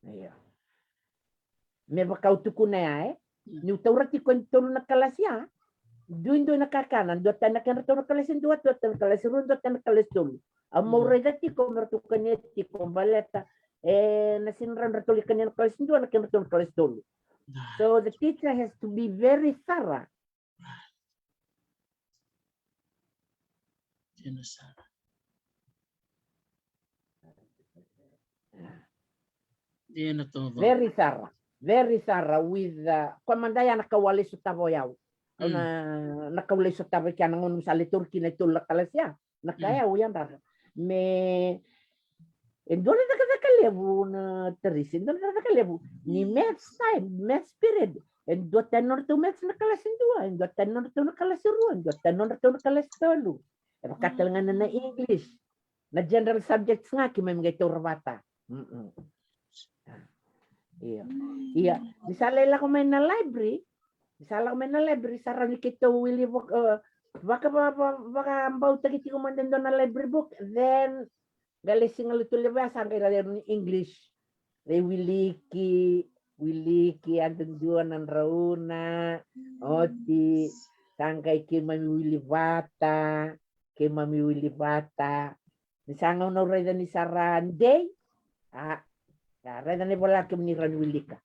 Ia. Me vaka au tukuna ya, e? Niu taura tiko e tolu na kalasi ya, duidui na kakana, dua tani na kedratou na kalasi dua, dua tani na kalasi rua, dua tani na kalasi tolu. Au mau raica tiko me ratou kania tiko baleta e na sega ni rawa ni ratou lai kania na kalasi dua na kedratou na kalasi tolu. So the teacher has to be very thorough. Dina sara. Dina tovo. Very thorough. Very thorough with, uh, koya mada ya na ka au a lai sotava o yau. Au na, na ka au lai sotava kina na gauna au sa lai tauri kina e tolu na kalasi ya. Na ka ya au yadrava. Me, e dua na cakacaka levu na Tarisi, e dua na cakacaka levu. Ni maths time, maths period. E dua tani nodratou maths na kalasi dua, e dua tani nodratou na kalasi rua, e dua tani nodratou na kalasi tolu. E vaka tale ga na, na English. Na general subjects ga keimami qai taura vata. Io. Ia, ni sa lai lako mai na library, ni sa lako mai na library, sa rawa ni keitou wili vaka, e, vaka, va, va, vakabautaki tiko mada e dua na library book, then qai lai siga lotu levu ya sa qai rawa ni English. Lai wiliki, wiliki yadudua na drauna, oti, sa qai keimami wili vata, keimami wili vata. Ni sa gauna au raica ni sa ra dei, a, a raica na ivola ya kemuni rawa ni wilika.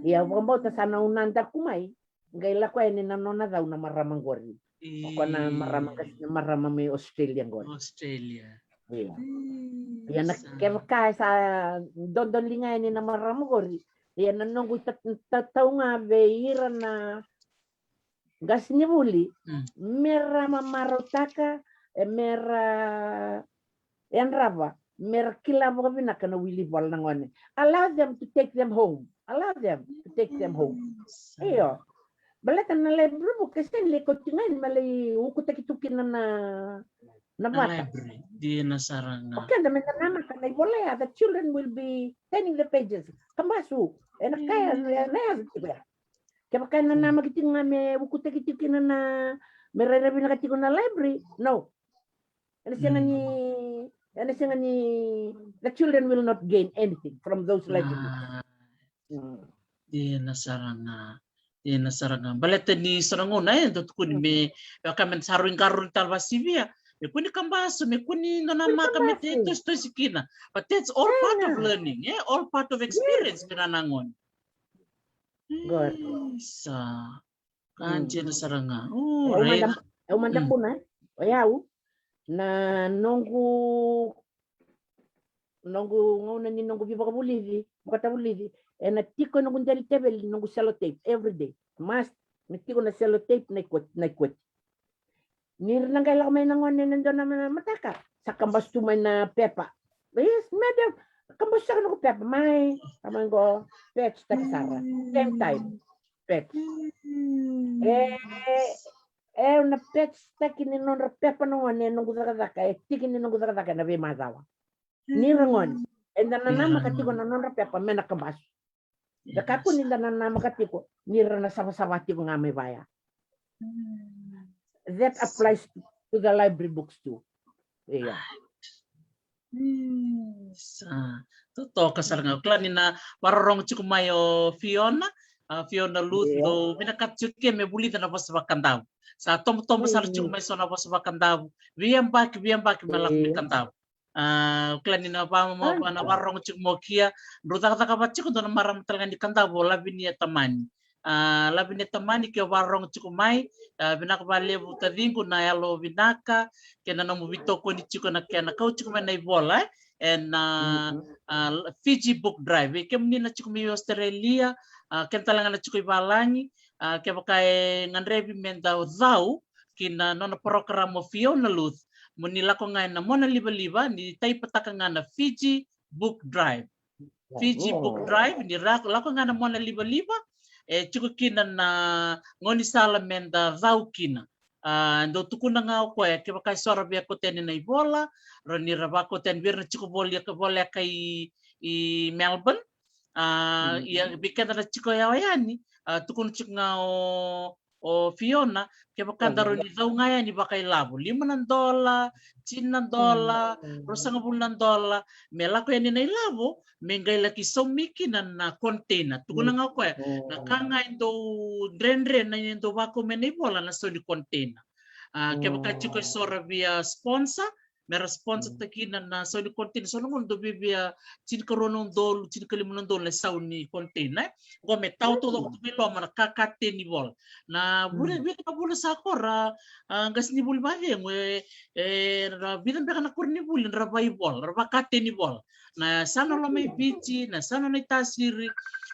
Ia au vakabauta sa na unadaku mai, qai lako yani na nona cau na marama qori. O koya na marama, na marama mai Australia qori. Australia. Ia. Ia na kevaka e sa dodoliga yani na marama qori. Ia na noqu ta, ta, tau ga vei ira na qasenivuli, me ra mamarautaka, e, me ra yadrava me ra kila vakavinaka na wili vola na gone. Allow them to take them home. Allow them to take them home. Io. Baleta na library book e sega ni lai kauti ga yani me lai ukutaki tu kina na, na vata. Library. Dina sara ga. O keda me da namaka na ivola ya, the children will be turning the pages. Kabasu, ena kaya na, na yaca tiko ya. Kevaka ena namaki tiko ga me ukutaki tiko kina na, me rairai vinaka tiko na library, no. Ena sega ni, ena sega ni, the children will not gain anything from those library books. Dina sara ga. Dina sara ga. Baleta ni so na gauna e dau tukuni me, vaka me sa rui qarauni tale vakasivia, me kua ni kabasu, me kua ni dua na maka me te tositosi kina. But that's all part of learning, e? All part of experience, me na na gone. Good. Isa. Ka dina sara ga. Au mada, au mada buna, e? O yau, na noqu, noqu gauna ni noqu veivakavulici, vakatavulici, ena tiko noqu deli teveli, noqu sellotape, everyday. Must, me tiko na sellotape, na ikoti, na ikoti. Ni ra na qai lako mai na gone ena dua na mataka, sa kabasu tu mai na pepa. Yes, madam, kabasu saka noqu pepa, mai, ka mai qo, patch taki sara. Same time, patch. E, e, na patch taki ni nodra pepa na gone, e noqu cakacaka, e tiki ni noqu cakacaka ena veimacawa. Ni ra gone, eda na namaka tiko na nodra pepa me na kabasu. Da kakua ni da na namaka tiko ni ra na savasava tiko ga mai vaya. That applies to, to the library books too. Ia. Sa totoka sara ga. Kila ni na vakarorogo tiko mai o Fiona, a, Fiona Luth, dou vinakata tiko ke me vulica na vosa vaKadavu. Sa tobotobo sara tiko mai so na vosa vaKadavu. Veiyabaki, veiyabaki me lako mai Kadavu. A, kila ni na va, va, na vakarorogo tiko mai o Kia, drau cakacaka vata tiko dua na marama tale ga ni Kadavu, o Lavinia Tamani. A, Lavinia Tamani, ke o vakarorogo tiko mai, a, vinaka vakalevu taciqu na yalo vinaka, kei na nomu veitokoni tiko na kena kau tiko mai na ivola, e, ena, a, Fiji Book Drive. Vei kemuni na tiko mai Australia, a, keda tale ga na tiko i valagi, a, kevaka e gadrevi me da cau, ki na nona parokaramu o Fiona Luth, mo ni lako ga ena mona livaliva, ni taipataka ga na Fiji Book Drive. Fiji Book Drive, ni ra lako ga ena mona livaliva, e tiko kina na gaunisala me da cau kina. A, dau tukuna ga o koya, kevaka e so ra via kauta yani na ivola, ra ni ra vakauta yani vei ira na tiko voleka, voleka i, i Melbourne. A, ia, vei keda na tiko yawa yani, a, tukuna tiko ga o, o Fiona, kevaka da rawa ni cau ga yani vakailavo, lima na dola, tini na dola, ruasagavulu na dola, me lako yani na ilavo, me qai laki saumi kina na container. Tukuna ga o koya, na ka ga e dau dredre, na e dau vakau mai na ivola na sau ni container. A, kevaka tiko e so ra via sponsor, me ra sponsor taki na, na sau ni container, so na gauna dau viavia tinikarua na udolu, tinikalima na udolu na sau ni container, e. Qo me tau taucoko tu mai loma na ka, kateni vola. Na vula, vica na vula sa kora, a, qasenivuli vacegu, e, e, ra vica beka na koronivuli, ra vaivola, ra vakateni vola. Na yasana loma i Viti, na yasana na i Tasiri,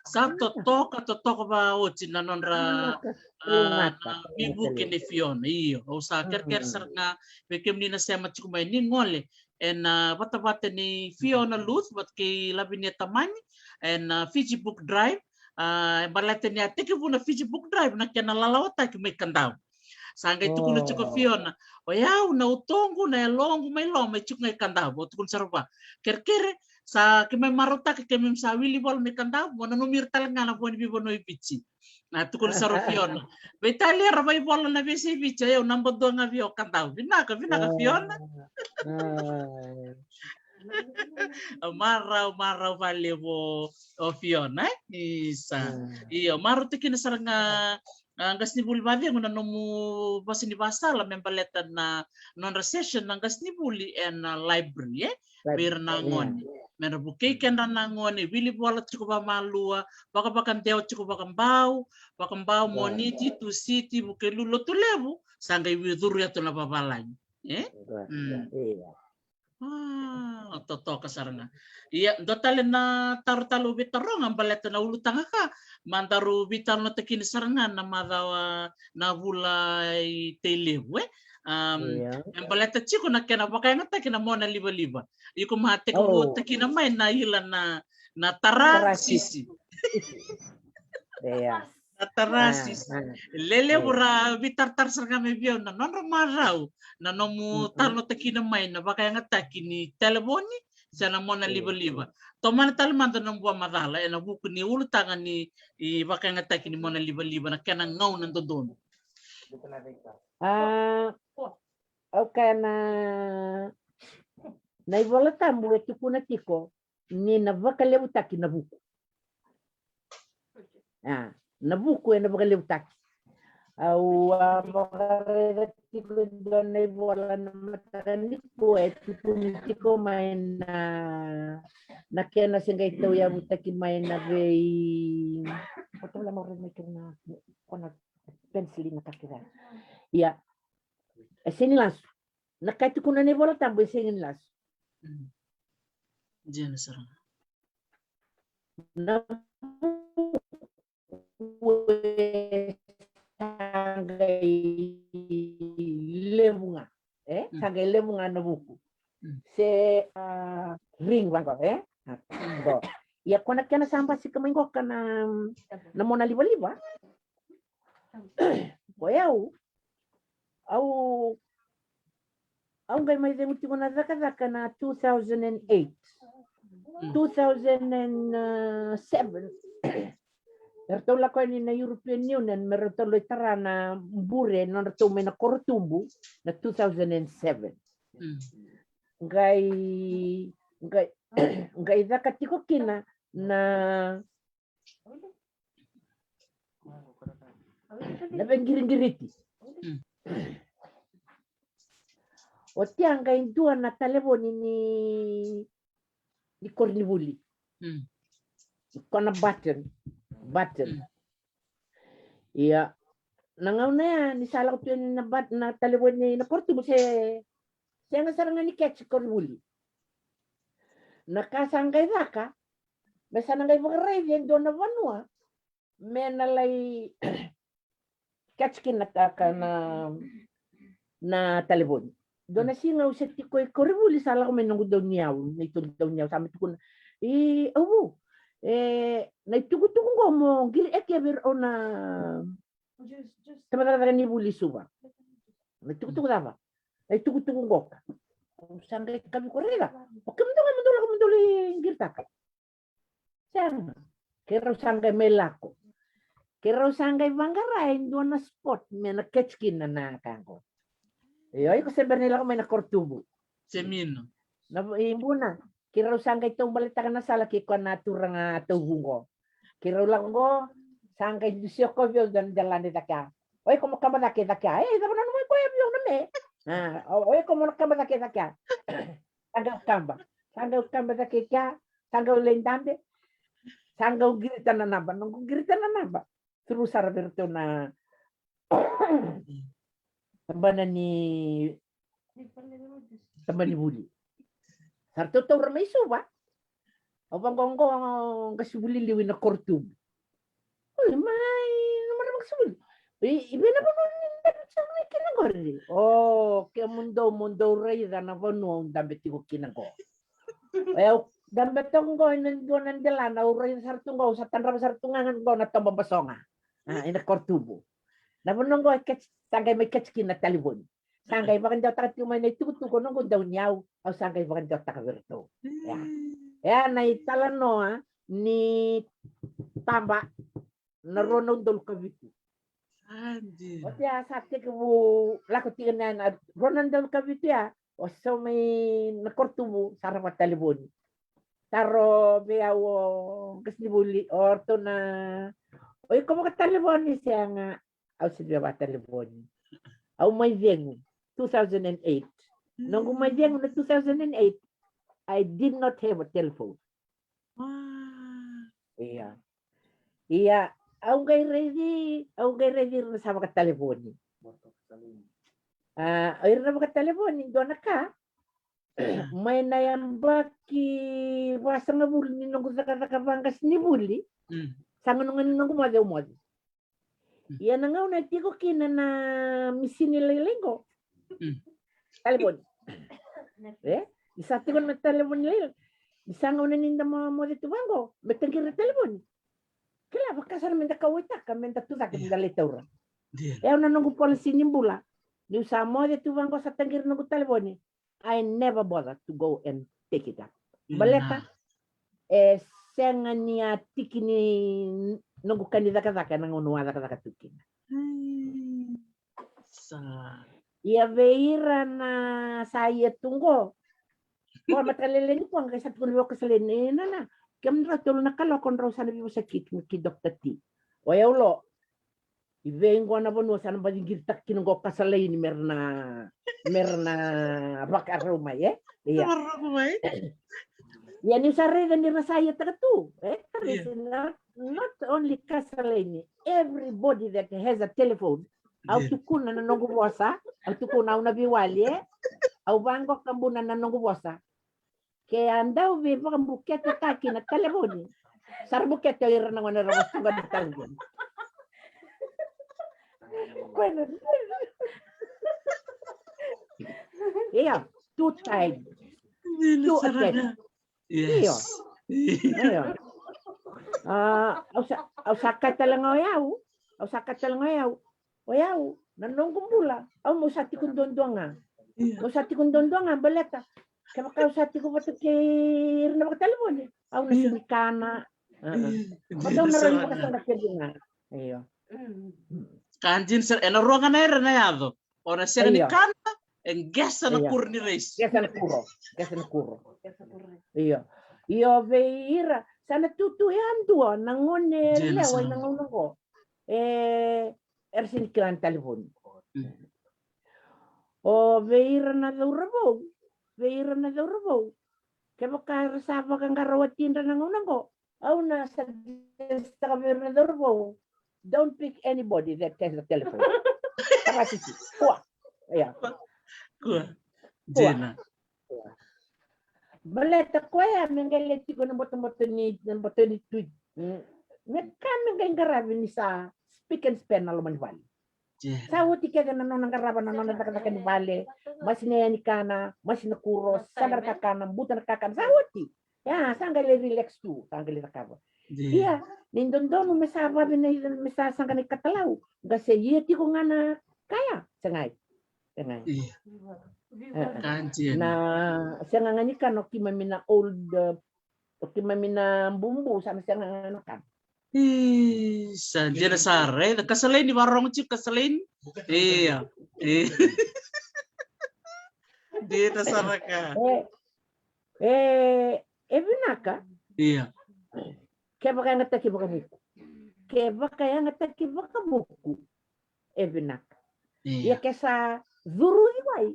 sa totoka, totoka vaoti na nodra, a, na veivuke nei Fiona. Io, au sa kerekere sara ga vei kemuni na sema tiko mai ni gole ena, a, vatavata nei Fiona Luth vata kei Lavinia Tamani, ena, a, Fiji Book Drive, a, e baleta ni a tekivu na Fiji Book Drive na kena lalawataki mai Kadavu. Sa qai tukuna tiko o Fiona, o yau na utoqu, na yaloqu mai loma e tiko ga i Kadavu. Au tukuna sara vua, kerekere, sa keimami marautaka, keimami sa wili vola mai Kadavu, mo nanumi ira tale ga na vo ni veivanua i Viti. Na tukuna sara o Fiona, veitalia ra vaivola na veiyasai Viti, o yau naba dua ga vei au Kadavu. Vinaka, vinaka Fiona. Marau, marau vakalevu o, o Fiona, e? Isa. Io, marautaki kina sara ga, a, qasenivuli vacegu na nomu vosa ni vasala me baleta na nodra session na qasenivuli ena, a, library, e? Vei ira na gone. Me ra vukei kedra na gone, wili vola tiko vakamalua, vakavakadewa tiko vakabau, vakabau, Moniti, Tusiti, Vukelulu, Lotulevu, sa qai curu yatu na vavalagi. E? A, totoka sara ga. Ia, dua tale na taro tale au via taroga baleta na ulutaga ka, ma daru veitalanoataki kina sara ga na macawa, na vula i Tailevu, e? Um, ia, e baleta tiko na kena vakayagataki na mona livaliva. Iko ma tekivu, oh, takina mai na ila na, na tarasisi. Tarasisi. Ia. Na tarasisi. Ah, ah. Lelevu, ia, ra veitaratara sara ga mai vei au na nodra marau na nomu, mm-mm, talanoa takina mai na vakayagataki ni talevoni se na mona, ia, livaliva. Tomana tale mada na bua macala ena vuku ni ulutaga ni, i, vakayagataki ni mona livaliva, na kena gauna dodonu. Ah, au kaya na, na iVola Tabu e tukuna tiko ni na vakalevutaki na vuku. Ah, na vuku ena vakalevutaki. Au a vakaraica tiko e dua na ivola na mataka nikua, e tukuni tiko mai na, na kena se qai tauyavutaki mai na vei, o tau la mau raica mai kina na, ko na penisili na ka kece. Ia, e sega ni lasu. Na ka e tukuna na iVola Tabu e sega ni lasu. Mm. Dina sara ga. Na vuku e sa qai levu ga, e? Mm. Sa qai levu ga na vuku. Mm. Se, ah, ring vaqo, e? Ah, qo. Ia ko na kena sa basika mai qoka na, na mona livaliva. Ko yau, au, au qai mai cegu tiko na cakacaka na two thousand and eight. Mm. Two thousand and seven. Eratou lako yani na European Union me ratou lai tara na bure nodratou mai na korotubu na two thousand and seven. Mm. Qai, qai, qai caka tiko kina na na veiqiriqiriti. Mm. Oti a qai dua na talevoni ni, ni koronivuli. Mm. Ko na button, button. Mm. Ia, na gauna ya ni sa lako tu yani na but-, na talevoni na korotubu se, sega sara ga ni catch koronivuli. Na ka sa qai caka, me sa na qai vakaraici e dua na vanua me na lai catch kina na ka, na, na talevoni. Dua na siga au se tiko i koronivuli, sa lako mai noqu dauniyau, neitou dauniyau, sa mai tukuna, "I, au vu, e, na itukutuku qo mo qiri eke vei ira na tabacakacaka ni vuli Suva. Na itukutuku cava? Na itukutuku qoka." Au sa qai kavi koya, "Raica, o kemudou ga mo dou lako mo dou lai qiritaka." Sega. Keirau sa qai mai lako. Keirau sa qai vaqara e dua na spot me na catch kina na ka qo. Io, iko se bera ni lako mai na korotubu. Semino. Na v-, i Buna, keirau sa qai taubaletaka na sala kei koya na turaga tauvu qo. Keirau lako qo, sa qai dusia koya vei au dua na delana i cake ya. "O iko mo kaba cake i cake ya. E, cava na nomu ikoya vei au na me? A, o, o iko mo na kaba cake i cake ya." Sa qai kaba. Sa qai kaba cake i kea. Sa qai lai dabe. Sa qai qirita na naba. Noqu qirita na naba, through sara vei iratou na tabana ni, tabana ni vuli. Sa ratou taura mai Suva. Au vaqo, qo qasenivuli liu ina korotubu. "Oi, mai, na marama qasenivuli. I, i vei na vanua ni dabe tiko mai kina qori?" "O, kemudou mo dou raica na vanua au dabe tiko kina qo." E, au dabe toka qo ina dua na delana, au raica sara tu qo, au sa tadrava sara tu ga qo na toba basoga. A, ina korotubu. Na vanua qo e catch, sa qai mai catch kina na talevoni. Sa qai vakadewataka tiko mai na itukutuku o noqu dauniyau, au sa qai vakadewataka vei iratou. Ia. Ia na italanoa ni taba na rua na udolu ka vitu. Adi. Oti ya sa tekivu lako tiko na, na rua na udolu ka vitu ya, au so mai na korotubu, sa rawa talevoni. Taro vei au o qasenivuli, o ratou na, "O iko vakatalevoni?" "Sega, au se via vakatalevoni." Au mai cegu, two thousand and eight. Noqu mai cegu na two thousand and eight, I did not have a telephone. Wow. Ia. Ia, au qai raici, au qai raici ira na sa vakatalevoni. A, o ira na vakatalevoni, dua na ka, mai na yabaki vasagavulu ni noqu cakacaka vaqasenivuli, mm, sa gauna ga ni noqu moce au moce. Mm. Ia na gauna e tiko kina na misini lailai qo, Mm. Talevoni. E? Ni sa tiko na talevoni lailai. Ni sa gauna ni da mo moce tu vaqo me taqiri na talevoni. Kila vaka sara me da kauwaitaka me da tu cake me da lai taura. E au na noqu policy ni bula. Niu sa moce tu vaqo sa taqiri noqu talevoni. I never bother to go and take it up. Baleta e sega ni a tiki ni noqu ka ni cakacaka ena gauna au a cakacaka tu kina. Sa. Ia vei ira na sa ia tu qo. Ko mata lele ni ko qai sa tukuna vei o Kasaleni, e nana, kemudrau tolu na kaloko drau sa na veivosa ki, ki Doctor T. O yau lo, i vei qo na vanua sa na baci qiritaka kina qo Kasaleni me ra na, me ra na vakarau mai, e? Ia. Vakarau mai. Ia niu sa raica ni ra sa ia taka tu, e? Ia. Not, not only Kasaleni, everybody that has a telephone. Au tukuna na noqu vosa, au tukuna au na veiwali, e? Au vaqo ka buna na noqu vosa. Ke a dau veivakabuketetaki na talevoni. Sa ra bukete o ira na gone ra vosa tu ga na talevoni. Koya na. Ia, too tied. Too attached. Io. Io. A, au sa, au sa kaya tale ga o yau. Au sa kaya tale ga o yau. O yau, na noqu bula, au meu sa tiko duadua ga. Meu sa tiko duadua ga, baleta kevaka au sa tiko vata kei ira na vakatalevoni, au na sega ni kana. Io. Baleta au na rawa ni vakasaqa kece ga. Io. Ka dina sara, ena rua ga na yere na yaco. O na sega ni kana, e qesa na kuro ni raisi. Qesa na kuro, qesa na kuro. Io. Io, vei ira, sa na tutu yadua na gone lewa ena gauna qo. E, era sega ni kila na talevoni. O vei ira na cauravou, vei ira na cauravou. Kevaka era sa vakaqara watidra na gauna qo, au na suggest-taka vei ira na cauravou, don't pick anybody that has a telephone. Kua. Ia. Kua. Dina. Baleta koya me qai le tiko na botoboto ni, na boto ni tui. Me ka me qai qaravi ni sa spick and span na loma ni vale. Sa oti kece na nona qarava na nona cakacaka ni vale. Masi na yani kana, masi na kuro, sa qara kakana, buta na kakana, sa oti. Ia, sa qai le relax tu, sa qai le cakava. Ia, ni dodonu me sa vavinai, me sa saqa na ikatalau. Qase ia tiko ga na kaya, segai. Segai. Na sega ga ni kana o keimami na old, o keimami na bubu, sa na sega ga na kana. Isa, dina sara, e, Kasaleni, vakarorogo tiko Kasaleni. Ia. Dina sara ka. E, e vinaka. Ia. Ke vakayagataki vakavuku. Ke vakayagataki vakavuku. E vinaka. Ia ke sa curuci wai.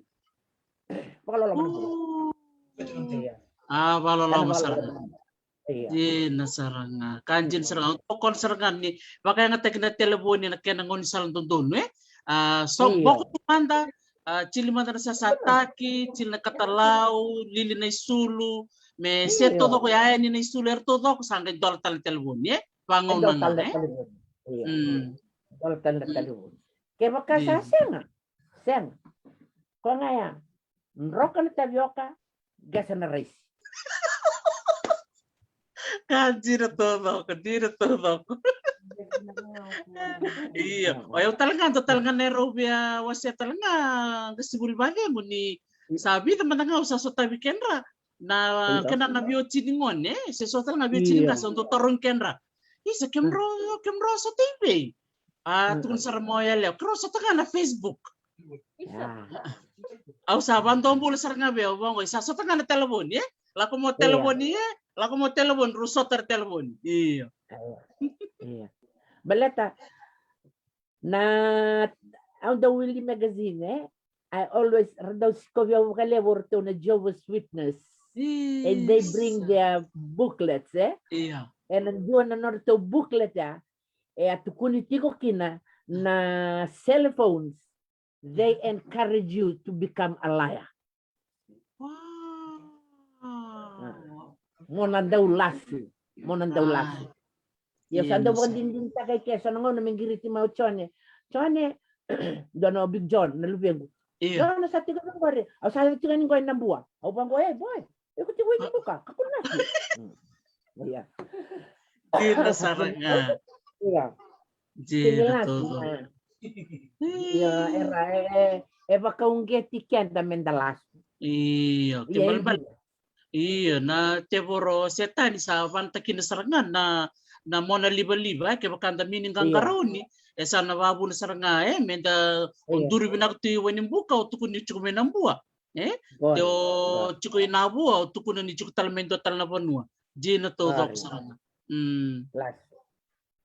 Vakaloloma na vuku. A, vakaloloma sara. Dina sara ga. Ka dina sara ga. Au tokona sara ga ni vakayagataki na telefoni ena kena gaunisala dodonu, e? A, so boko tu mada, a, tili mada na sasataki, tili na katalau, lili na isulu, me se taucoko, yaya ni na isulu era taucoko, sa qai dola tale na telefoni, e? Vagauna ga, e? Dola tale na telefoni. Kevaka sa sega, sega. Koya ga ya, droka na tavioka, qesa na raisi. Ka dina taucoko, dina taucoko. Io, o yau tale ga, dua tale ga na erau via wasea tale ga, qasenivuli vacegu ni sa vica mada ga au sa sotavi kedra. Na kena na veiwatini gone, se so tale ga veiwatini qase au dau tarogi kedra. Isa, kemudrau, kemudrau sota i vei? A, tukuna sara mai o yalewa, keirau sota ga na Facebook. Au sa vadobula sara ga vei au, vaqo, sa sota ga na telefoni, e? Lako mai telefoni, e? Lako mai telefoni, rau sota na telefoni. Io. Baleta na, au dau wili magazine, e? I always, ra dau sikovi au vakalevu o ratou na Jehovah's Witness. And they bring their booklets, e? Ena dua na nodratou booklet ya, e a tukuni tiko kina na cell phones, they encourage you to become a liar. Mo na dau lasu, mo na dau lasu. Ia sa dau vakadinadinataka i ke, so na gauna me qiriti mai o Jone. Jone, dua na o Big John, na luvequ. Io. Io, na sa tiko vaqori. Au sa tiko ni qo e Nabua. Au vaqo, e boy. Iko tiko i Nabua ka. Kakua na ki. Ia. Dina sara ga. Ia. Dina totolo. Ia, era e, e vakauqeti keda me da lasu. Io, ke balebale. Io, na tevoro Setani sa vanataki na sara ga na, na mona livaliva, e, kevaka da mini qaqarauni, e sa na vavuna sara ga, e, me da duri vinaka tu i Wainibuka, o tukuni tiko mai Nabua. E? Te o tiko i Navua, o tukuna ni tiko tale mai dua tale na vanua. Dina taucoko sara ga.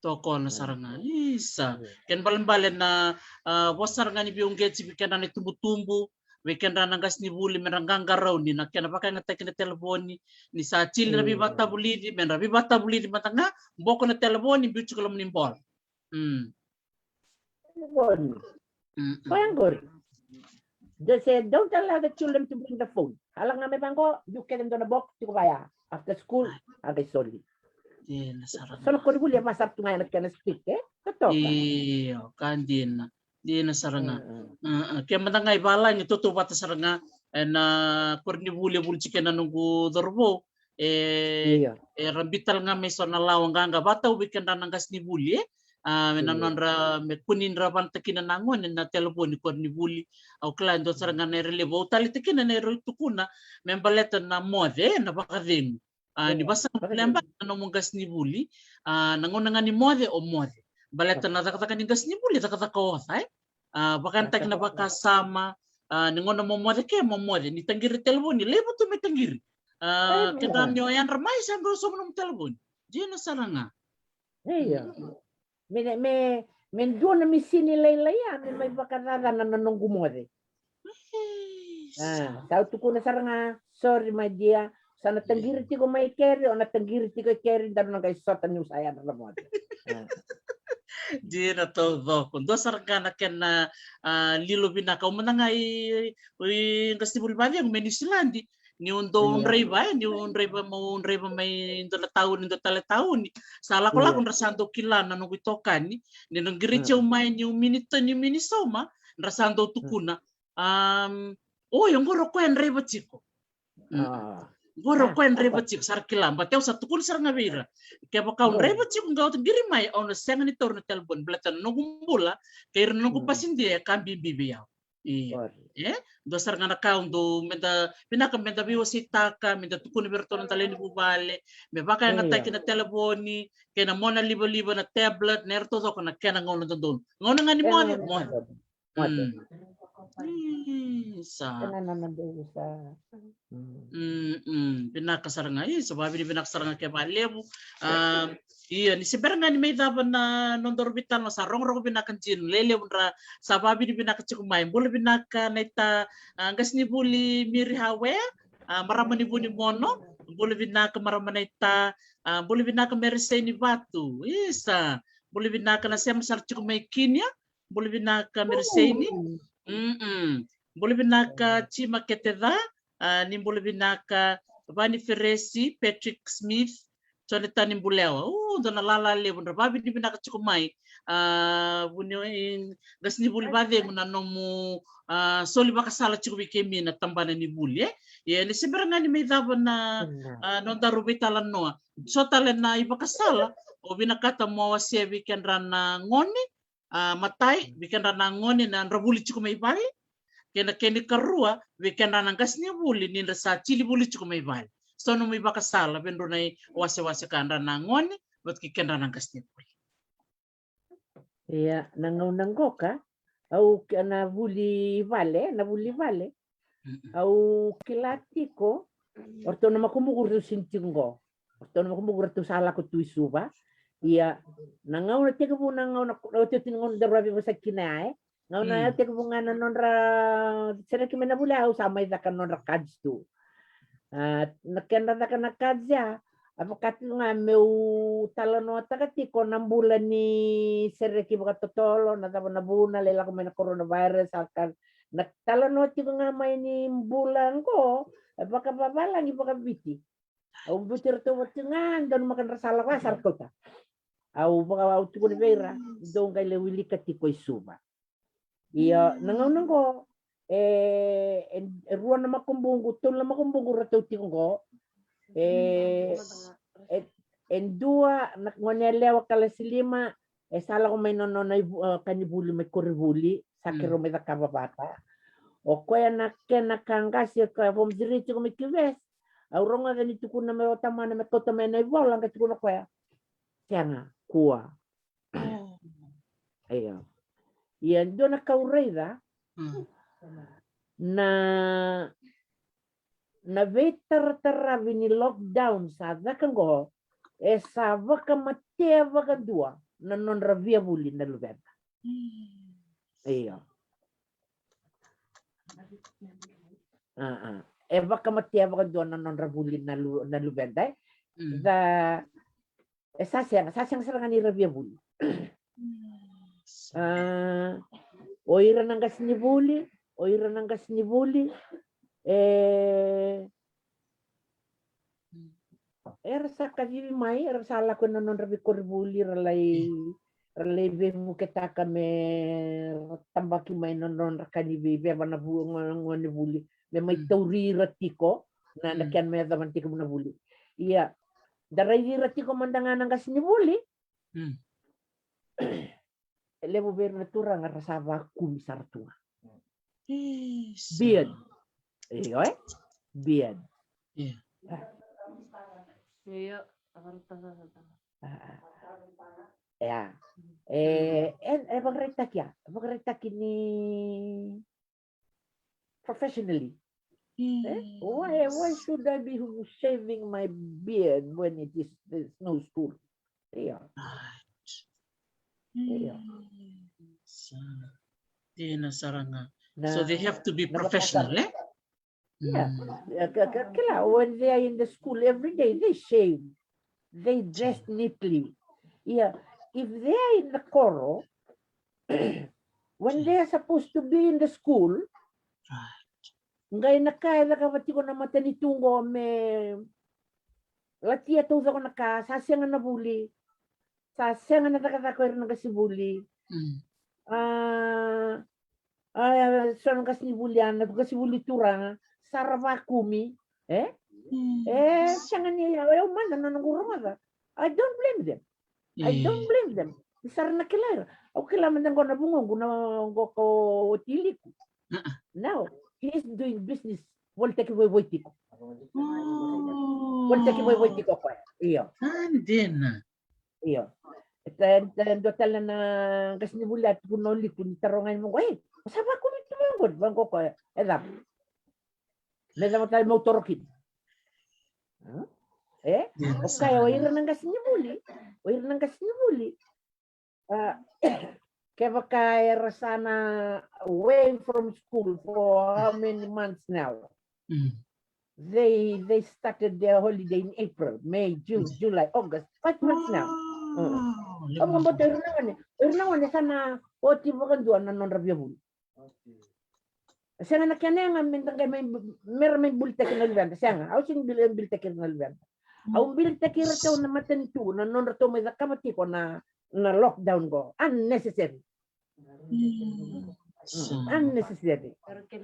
Tokona sara ga. Isa. Kena balebale na, a, vosa sara ga ni veiuqeti vei kedra na itubutubu, vei kedra na qasenivuli, me ra qaqarauni na kena vakayagataki na telefoni, ni sa tili na veivatavulici, me ra veivatavulici mada ga, boko na telefoni, biu tiko loma ni bola. Mm. Telefoni. Mm-mm. Koya qori. They say, "Don't allow the children to bring the phone." Hala ga me vaqo, biu kece dua na box, tiko vaya. After school, a qai soli. Dina sara ga. So na koronivuli e vasara tu ga ena kena stick, e? Totoka. Io, ka dina. Dina sara ga. Mm-mm. Ke mada ga i valagi, tautauvata sara ga ena koronivuli e vuli tiko ena noqu cauravou. E, era biu tale ga mai so na lawa qaqa vakatau vei kedra na qasenivuli, e. A, me na nodra, me kua ni ra vanataki na gone na telefoni koronivuli. Au kila e dua sara ga na era levu, au taleitaka kina na era tukuna me baleta na moce, e, na vakacegu. A, ni vakasaga beka na nomu qasenivuli. A, na gauna ga ni moce, o moce. Baleta na cakacaka ni qasenivuli, cakacaka oca, e. A, vakayagataki na vakasama. A, ni gauna mo moce ke, mo moce. Ni taqiri telefoni, levu tu me taqiri. A, keda ni o yadra mai, sa drau sobu nomu telefoni. Dina sara ga. Io. Me, me, me dua na misini lailai ya me mai vakacacana na noqu moce. A, sa au tukuna sara ga, "Sorry, my dear. Sa na taqiri tiko mai keri, o na taqiri tiko i keri, daru na qai sota niu sa yadra na moce." A. Dina taucoko. Dua sara ga na kena, a, lilo vinaka. Au mada ga i, i qasenivuli vacegu mai Niusiladi. Niu dau draiva, e, niu draiva, meu draiva mai dua na tauni, dua tale tauni. Sa lakolako dra sa dau kila na noqu itokani. Ni na qiriti au mai, niu mini ta, niu mini sauma, dra sa dau tukuna. Um, "Oi, oqori o koya e draiva tiko." Mm. "Oqori o koya e draiva tiko," sa ra kila. Baleta au sa tukuna sara ga vei ira. Kevaka au draiva tiko, qai au qiri mai, au na sega ni taura na telefoni. Baleta na noqu bula kei ira na noqu pasidia e ka bibi vei au. Io. E? Dua sara ga na ka au dau, me da, vinaka me da veiwaseitaka, me da tukuna vei iratou na dela ni vuvale, me vakayagataki na telefoni, kei na mona livaliva, na tablet, na era taucoko na kena gauna dodonu. Gauna ga ni moce, moce. Isa. Kena na, na dou sa. Mm, mm. Vinaka sara ga, isa, vavinavinaka sara ga ke valevu. A, ia, ni se bera ga ni mai cava na nodaru veitalanoa, sa rogorogo vinaka dina, lelevu dra sa vavinavinaka tiko mai. Bula vinaka na ita, a, qasenivuli Miri Hawe, a, marama ni Vunimono, bula vinaka marama na ita, a, bula vinaka Mereseni Vatu, isa, bula vinaka na sema sara tiko mai Kinia, bula vinaka Mereseni. Mm-mm. Bula vinaka Tima Keteca, a, ni bula vinaka Vani Feresi, Patrick Smith, Jonathan Bulewa. O, dua na lala levu, dra vavinavinaka tiko mai. A, vuni, e, qasenivuli vacegu na nomu, a, soli vakasala tiko vei kemi na tabana ni vuli, e. Ia, ni se bera ga ni mai cava na, a, nodaru veitalanoa. So tale na ivakasala, au vinakata mo wasea vei kedra na gone, a, matai, vei kedra na gone na dra vuli tiko mai vale. Kei na kena ikarua, vei kedra na qasenivuli ni dra sa tili vuli tiko mai vale. So nomu ivakasala vei drau na iwasewase ka dra na gone vata kei kedra na qasenivuli. Ia, na gauna qoka, au ke-, na vuli vale, na vuli vale. Mm-mm. Au kila tiko, o ratou na makubuku ratou sini tiko qo. O ratou na makubuku ratou sa lako tu i Suva. Ia, na gauna tekivu, na gauna, na otioti ni gauna daru a veivosaki kina ya, e. Gauna ya tekivu ga na nodra, sereki mai na vuli, au sa mai caka na nodra cards tu. A, na kedra caka na cards ya, a vaka tiko ga meu talanoataka tiko na bula ni sereki vakatotolo, na cava na vuna, lai lako mai na coronavirus, a ka, na talanoa tiko ga mai ni bula qo, e vakavavalagi vakaviti. Au biuti iratou vata tiko ga, donu maka dra sa lako, a sa ra kauta. Au vaka, au tukuna vei ira, dou qai lai wilika tiko i Suva. Ia, na gauna qo, e, e, e rua na makubuqu, tolu na makubuqu ratou tiko qo. E, e, e dua na gone yalewa kalasi lima, e sa lako mai na nona ivu-, a, kanivuli mai koronivuli, sa keirau mai cakava vata. O koya na kena ka qase ka vomsiri tiko mai Key West. Au rogoca ni tukuna mai o tamana me kauta mai na ivola, qai tukuna o koya, sega, kua. Io. Ia dua na ka au raica na, na veitarataravi ni lockdown sa caka qo, e sa vakamatea vakadua na nodra via vuli na luveda. Io. A, a. E vakamatea vakadua na nodra vuli na lu-, na luveda, e. Da, e sa sega, sa sega sara ga ni ra via vuli. A, o ira na qasenivuli, o ira na qasenivuli, e, era sa kacivi mai, era sa lako ena nodra veikoronivuli, ra lai, ra lai veivuketaka me ra tabaki mai na nodra ka ni veiveva na vu-, go-, gonevuli, me mai tauri ira tiko na, na kena me yacova na tekivu na vuli. Ia, da raici ira tiko mada ga na qasenivuli. E levu vei ira na turaga ra sa vakumi sara tu ga. Beard. Io, e? Beard. Io. A, a. Ia. E, e, e vakaraitaki, a, e vakaraitaki ni professionally. E? Why, why should I be shaving my beard when it is, there's no school? Io. Io. Sa dina sara ga. So they have to be professional, e? Ia. Ka, ka, kila, when they are in the school every day, they shave. They dress neatly. Ia, if they are in the koro, when they are supposed to be in the school, qai na ka e cakava tiko na matanitu qo me latia taucoko na ka, sa sega na vuli, sa sega na cakacaka o ira na qasenivuli. A, a, so na qasenivuli, a, na qasenivuli turaga sa ra vakumi, e? E sega ni, o yau mada na noqu rogoca. I don't blame them. I don't blame them. Ni sa ra na kila ira. Au kila mada qo na vugoqu na qo ko oti iliku. Now, he is doing business. Volitaki voivoi tiko. Volitaki voivoi tiko o koya. Io. Dina. Io. E ta, e ta, dua tale na qasenivuli a tukuna o iliku ni taroga yani mai qo, e, o sa vakumi tu mai qo, mai qo o koya. E cava? Me cava tale meu toro kina? E? O kaya o ira na qasenivuli. O ira na qasenivuli. A, kevaka era sa na away from school for how many months now? They, they started their holiday in April, May, June, July, August, five months now. Au vakabauta o ira na gone, o ira na gone sa na oti vakadua na nodra via vuli. Sega na kena yaga me da qai mai, me ra mai bulitaki na luveda, sega. Au sega ni bili, bilitaki ira na luveda. Au bilitaki iratou na matanitu na nodratou mai cakava tiko na, na lockdown qo. Unnecessary. Unnecessary. E,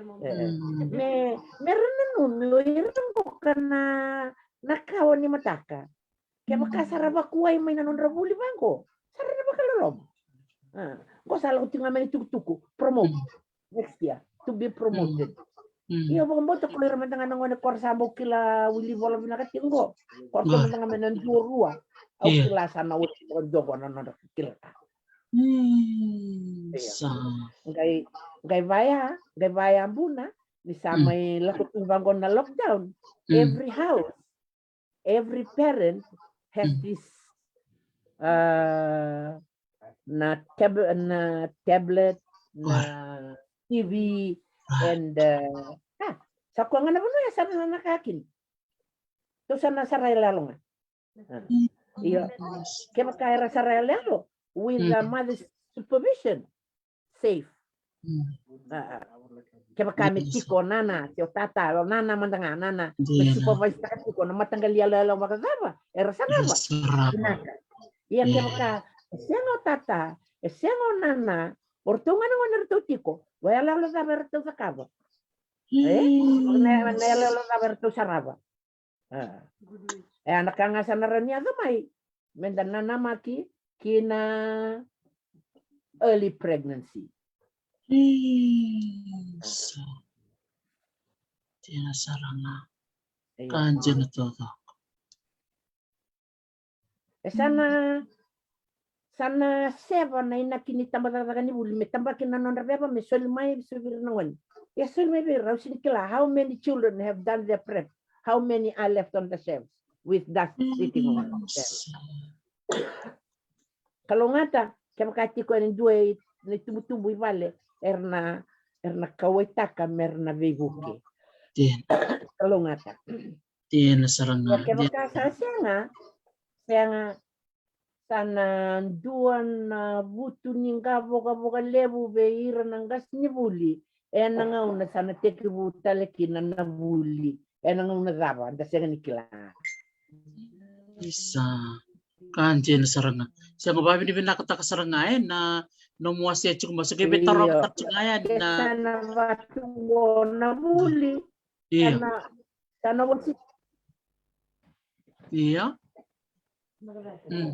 me, me ra nanumi o ira qo ka na, na kawa ni mataka. Kevaka sa ra vakuai mai na nodra vuli vaqo, sa ra na vakaloloma. A, qo sa lako tiko ga mai na itukutuku, promote. Next year, to be promoted. Ia, au vakabauta ko ira mada ga na gone ko ra sa bau kila wili vola vinaka tiko qo. Ko ratou mada ga mai na dua rua. Au kila sa na oti vakadua qo na nodra kila. Sa. Qai, qai vaya, qai vaya buna, ni sa mai lako tu vaqo na lockdown. Every house, every parent has this, uh, na tab-, na tablet, na T V, and, uh, ah, sa koya ga na vanua ya sa na, na ka kina. Tou sa na sara yaloyalo ga. Io, kevaka era sara yaloyalo, with the mother's supervision, safe. A, a. Kevaka me tiko o nana, se o tata, o nana mada ga, nana, me supervise taka tiko na mataqali yaloyalo vakacava era sarava. Vinaka. Ia kevaka e sega o tata, e sega o nana, o ratou ga na gone ratou tiko, Vakayaloyalo cava eratou cakava? E? Na, na yaloyalo cava eratou sarava? A. E, a na ka ga sa na rawa ni yaco mai me da nanamaki ki na early pregnancy. Isa. Dina sara ga. Io. Ka dina taucoko. E sa na, sa na seva na inaki ni tabacakacaka ni vuli me tabaki na nodra veva, me soli mai, soli vei ira na gone. Ia soli mai vei ira, au sega ni kila how many children have done their prep, how many are left on the shelves with dust sitting on them. Kalougata, kevaka tiko e dua na itubutubu i vale era na, era na kauwaitaka me ra na veivuke. Dina. Kalougata. Dina sara ga. Ia kevaka sa sega, sega, sa na dua na vutu ni qavokavoka levu vei ira na qasenivuli ena gauna sa na tekivu tale kina na vuli. Ena gauna cava, da sega ni kila. Isa. Ka dina sara ga. Sega, vavinavinakataka sara ga ena nomu wasea tiko mai, sa qai veitaroga tale tiko ga yani na. Sa na vatu qo na vuli. Io. Sa na, sa na wasi. Io. Mm.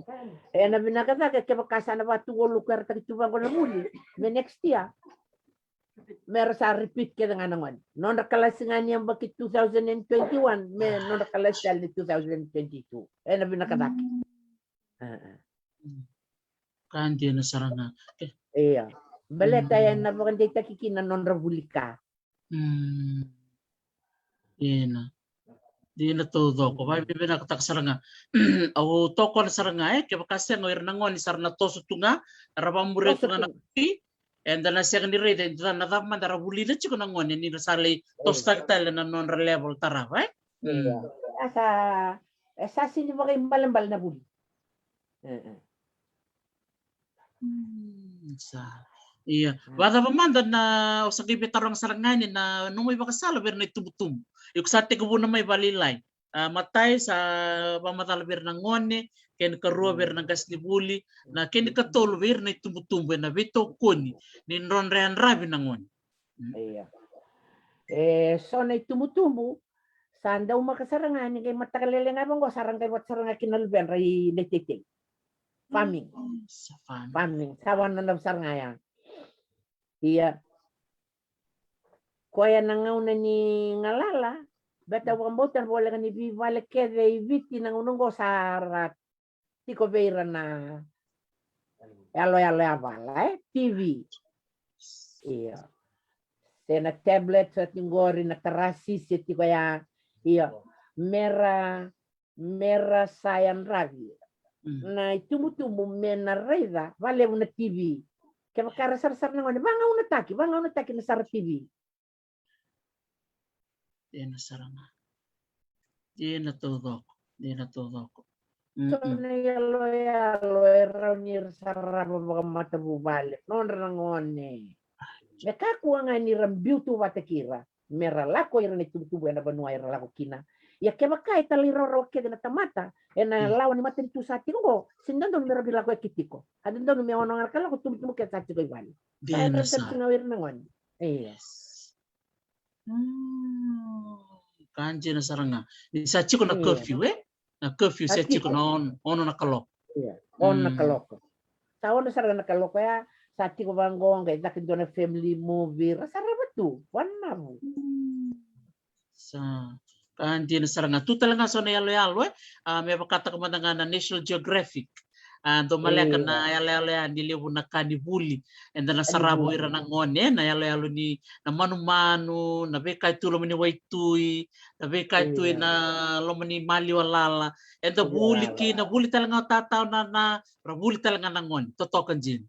Ena vinaka cake kevaka sa na vatu qo, luku yarataki tu vaqo na vuli me next year. Me ra sa repeat kece ga na gone. Nodra kalasi ga ni yabaki two thousand and twenty-one me nodra kalasi tale ni two thousand and twenty-two. Ena vinaka cake. A, a. Ka dina sara ga. Io. Baleta ena vakadeitaki kina nodra vuli ka. Mm. Ina. Dina taucoko. Vavinavinakataka sara ga. Au tokona sara ga, e, kevaka sega o ira na gone sa ra na toso tu ga, ra vamuria tu ga na kofi, eda na sega ni raica e dua na cava mada ra vulica tiko na gone ni ra sa lai tosotaki tale na nodra level tarava, e? Mm. Io. E sa, e sa sega ni vakaibalebale na vuli. E, e. Mm, sa. Ia. Mm. Vakacava mada na, o sa qai veitaroga sara ga yani na nomu ivakasala vei ira na itubutubu. Iko sa tekivuna mai vakalailai. A, matai sa vakamacala vei ira na gone, kena karua vei ira na qasenivuli, na kena katolu vei ira na itubutubu ena veitokoni ni nodra yadravi na gone. Mm. Ia. E so na itubutubu sa daumaka sara ga ni qai mataka lailai ga vaqo sa ra qai vata sara ga kina luvedra i lai teitei. Farming. Mm, sa farming. Farming. Sa vananavu sara ga ya. Ia. Koya na gauna ni galala, beta vakabauta na voleka ni veivale kece i Viti na gauna oqo sa ra tiko vei ira na yaloyalo yavala, e, T V. Io. Se na tablet sa tiko qori, na tarasisi e tiko ya. Io. Me ra, me ra sa yadravi. Mm. Na itubutubu me na raica vakalevu na T V. Kevaka ra sarasara na gone, vagaunataki, vagaunataki na sara T V. Dina sara ga. Dina taucoko. Dina taucoko. So na yaloyalo e rawa ni ra sarava vakamatavuvale nodra na gone. Me kakua ga ni ra biu tu vata kei ira me ra lako ira na itubutubu ena vanua era lako kina. Ia kevaka e talairawarawa kece na tamata ena lawa ni matanitu sa tiko oqo, sega ni dodonu me ra via lako eke tiko. A dodonu me ono ga na kaloko, tubutubu kece sa tiko i vale. Dina sara ga o ira na gone. Yes. Mm, ka dina sara ga. Ni sa tiko na curfew, e? Na curfew sa tiko na ono, ono na kaloko. Ia, ono na kaloko. Sa ono sara ga na kaloko ya, sa tiko vaqo, qai caka e dua na family movie, ra sarava tu, vananavu. Mm. Sa, ka dina sara ga. Tu tale ga so na yaloyalo, e? A, me vakataka mada ga na National Geographic. A, dau maleka na yaloyalo ya ni levu na ka ni vuli. Eda na sarava o ira na gone, na yaloyalo ni na manumanu, na veika e tu loma ni waitui, na veika e tu ena loma ni maliwa lala. Eda vuli kina, vuli tale ga o tata, o nana, ra vuli tale ga na gone. Totoka dina.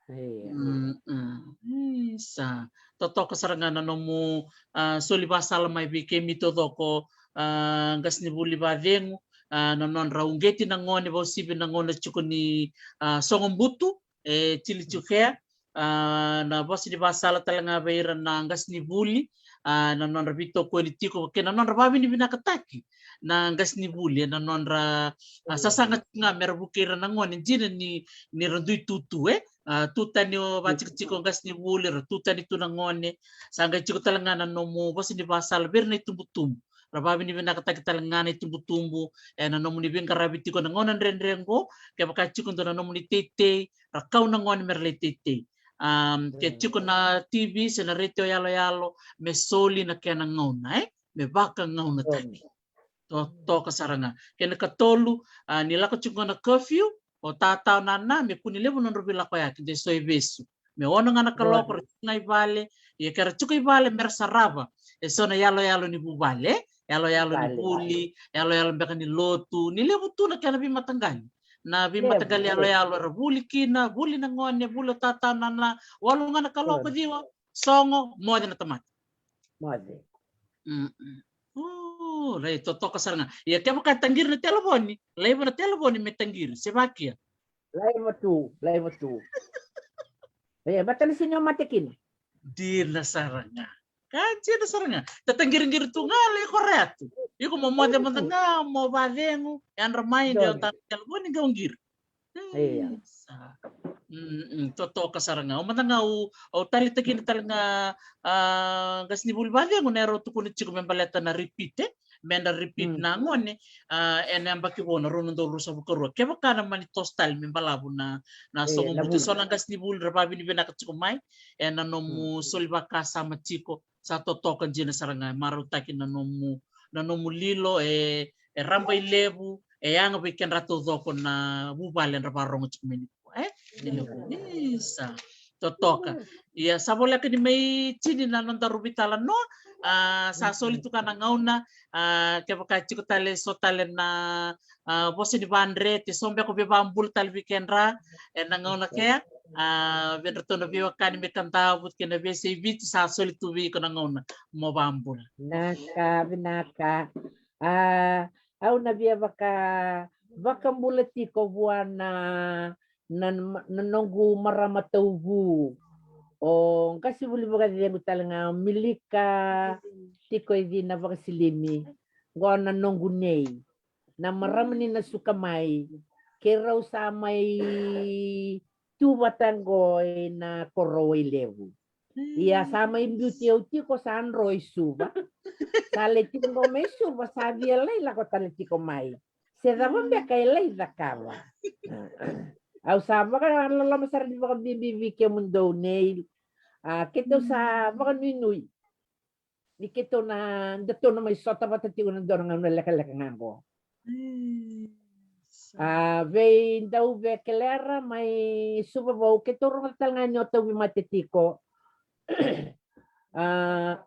Mm, mm. Isa. Totoka sara ga na nomu, a, soli vakasala mai vei kemi taucoko, a, qasenivuli vakacegu, a, na nodra uqeti na gone, vakauasivi na gauna tiko ni, a, sogobutu, e, tili tiko kea, a, na vosa ni vakasala tale ga vei ira na qasenivuli, a, na nodra veitokoni tiko kei na nodra vavinavinakataki na qasenivuli ena nodra, a, sasaga tiko ga me ra vukei ira na gone, dina ni, ni ra dui tutu, e? A, tu tani o vatikotiko, qasenivuli, ra tu tani tu na gone. Sa qai tiko tale ga na nomu vosa ni vasala vei ira na itubutubu. Ra vavinavinakataki tale ga na itubutubu ena nomuni veiqaravi tiko na gauna dredre qo. Kevaka tiko dua na nomuni teitei, ra kau na gone me ra lai teitei. Am, ke tiko na T V se na retio yaloyalo, me soli na kena gauna, e? Me vakagaunataki. Totoka sara ga. Kena katolu, a, ni lako tiko na curfew, o tata o nana, me kua ni levu na nodra veilakoyaki, de so e vesu. Me ono ga na kaloko ra tiko ga i vale, ia ke ra tiko i vale me ra sarava e so na yaloyalo ni vuvale, e? Yaloyalo ni vuli, yaloyalo beka ni lotu, ni levu tu na kena veimataqali. Na veimataqali yaloyalo era vuli kina, vuli na gone, vuli o tata o nana, walu ga na kaloko, ciwa, sogo, moce na tamata. Moce. Mm-mm. O, rai, totoka sara ga. Ia kevaka e taqiri na televoni, laiva na televoni me taqiri, se vakia. Laiva tu, laiva tu. E, vata na sini o mate kina. Dina sara ga. Ka dina sara ga. Ta taqiriqiri tu ga, lai korea tu. Iko mo moce mada ga, mo vacegu, yadra mai, qai o ta na televoni, qai o qiri. Ia. Sa. Mm, mm, totoka sara ga. O mada ga au, au taleitaka kina tale ga, a, qasenivuli vacegu, na erau tukuna tiko me baleta na repeat, e? Me da repeat na gone, a, ena yabaki vou na rua na udolu ruasagavulu ka rua. Kevaka na mani toso tale me balavu na, na sogo buti, so na qasenivuli ra vavinavinaka tiko mai ena nomu soli vakasama tiko. Sa totoka dina sara ga, e marautaki na nomu, na nomu lilo, e, e raba i levu, e yaga vei kedra taucoko na vuvale era varogo tiko mai nikua, e? Ni levu. Isa. Totoka. Ia, sa voleka ni mai tini na noda ruvi tala no, a, sa soli tu ka na gauna, a, kevaka tiko tale so tale na, a, vosa ni vadre, te so beka veivabula tale vei kedra ena gauna kea. A, vedratou na veiwekani mai Kadavu kei na veiyasai Viti, sa soli tu vei iko na gauna mo vabula. Vinaka, vinaka. A, au na via vaka, vakabula tiko vua na, na, na noqu marama tauvu. O qasenivuli vakacegu tale ga, o Milika tiko e cina Vakasilimi. Qo na noqu nei. Na marama ni na suka mai. Keirau sa mai tu vata qo ena koro Wailevu. Ia sa mai biuti au tiko sa dro i Suva. Sa lai tiko qo mai Suva, sa via lai lako tale tiko mai. Se cava beka e lai cakava. Au sa vakaloloma sara ni vakabibi vei kemudou nei. A, keitou sa vakanuinui ni keitou na, datou na mai sota vata tiko na dua na gauna lekaleka ga qo. A, vei Dauvekelera mai Suvavou, keitou rogoca tale ga ni o tauvimate tiko. A,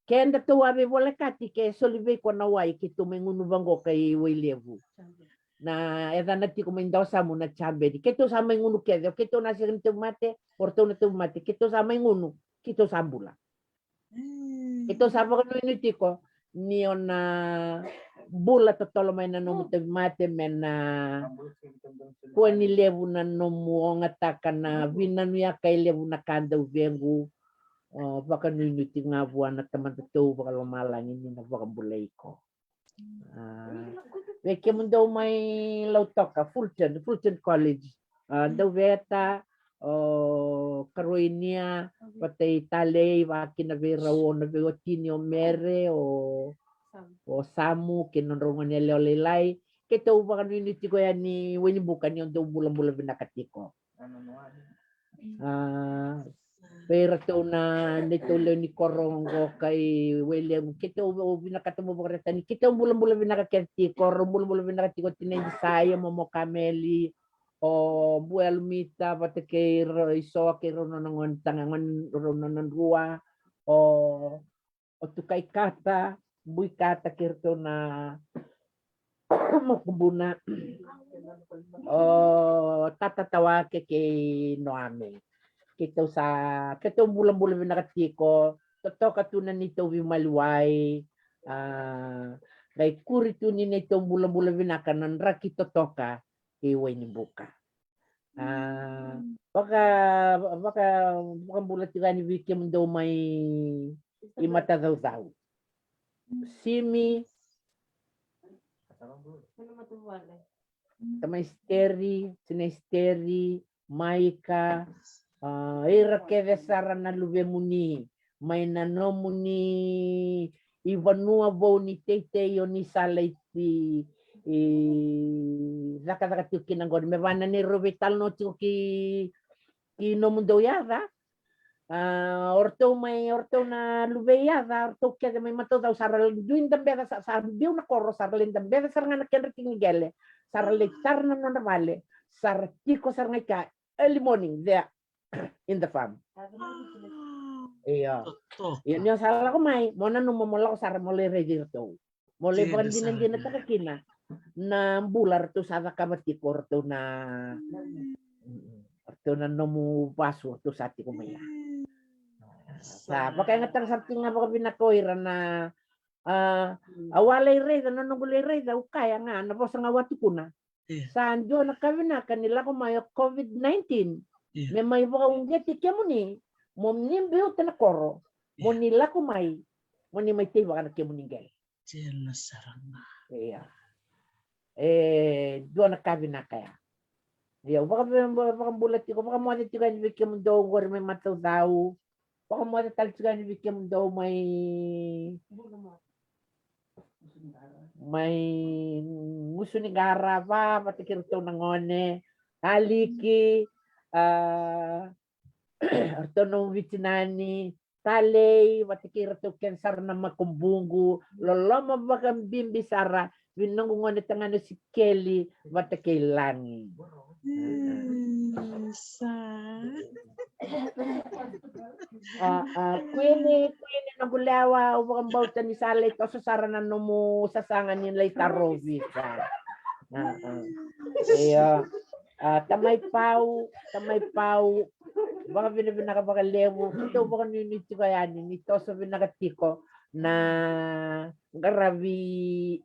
ke datou a veivolekati ke soli vei koya na wai, keitou mai gunu vaqo kai Wailevu. Na yacana tiko mai Dawasamu na Jabedi. Keitou sa mai gunu kece, o keitou na sega ni tauvimate, o ratou na tauvimate, keitou sa mai gunu, keitou sa bula. Keitou sa vakanuinui tiko ni o na bula totolo mai na nomu tauvimate, me na kua ni levu na nomu ogataka na vinanuyaka e levu na ka Dauvequ. O, vakanuinui tiko ga vua na Tamadatou vakalomalagi ni na vakabulai iko. A, vei kemudou mai Lautoka, Fulton, Fulton College. A, Dauveta, o Karoinia, vata i Talei, vakina vei rau o na veiwatini o Mere, o, o Samu, kei na nodrau gone yalewa lailai. Keitou vakanuinui tiko yani Wainibuka ni o dou bulabula vinaka tiko. A, vei iratou na neitou lewe ni koro qo kai Wailevu, keitou vinakata mo vakaraitaka ni keitou bulabula vinaka kece tiko, rau bulabula vinaka tiko tinai Disai, o Momo Kameli, o Bue Alumita, vata kei rau Iso, kei rau nona gone taga, gone rau nona drua, o o Tukai Kata, Bui Kata, kei iratou na Mokubuna, o Tata Tawake kei Noame. Keitou sa, keitou bulabula vinaka tiko, totoka tu na neitou veimaliwai, a, qai kuri tu ni neitou bulabula vinaka na draki totoka i Wainibuka. A, vaka, vaka, vakabula tiko yani vei kemudou mai i Matacaucau. Simi, Tamai Steri, Tinai Steri, Maika, a, ira kece sara na luvemuni mai na nomuni i vanua vou ni teitei o ni sa lai ti i cakacaka tiko kina qori me vana ni rau veitalanoa tiko ki ki nomudou yaca. A, o ratou mai, o ratou na luvei yaca, o ratou kece mai matau cau sa ra dui dabeca sa, sa biu na koro, sa ra lai dabeca sara ga na kedra tiki ni qele, sa ra lai tara na nodra vale, sa ra tiko sara ga i ka early morning there in the farm. Io. Io, ni o sa lako mai mo nanuma mo lako sara mo lai raici iratou. Mo lai vakadinadinataka kina na bula ratou sa cakava tiko ratou na ratou na nomu vasu ratou sa tiko mai ya. Sa vakayagataka sara tiko ga vakavinaka o ira na a, au a lai raica na noqu lai raica au kaya ga na vosa ga au a tukuna. Sa dua na ka vinaka ni lako mai o covid nineteen me mai vakauqeti kemuni mo ni biuta na koro mo ni lako mai mo ni mai teivaka na kemuni qele. Tena sara ga. Ia. E dua na ka vinaka ya. Ia, au vaka, vakabula tiko, vakamoce tiko yani vei kemudou qori mai mataucau. Vakamoce tale tiko yani vei kemudou mai mai gusu ni qarava vata kei ratou na gone, taliki, a, ratou na uvitinani, talei vata kei ratou kece sara na makubuqu, loloma vakabibi sara vei noqu gone tagane Sikeli vata kei Lagi. Sa. A, a, Kuini, Kuini noqu lewa, au vakabauta ni sa lai toso sara na nomu sasaga ni lai tarovi sa. A, a. Io. A, tamai Pau, tamai Pau, vakavinavinaka vakalevu, keitou vakanuinui tiko yani ni toso vinaka tiko na qaravi,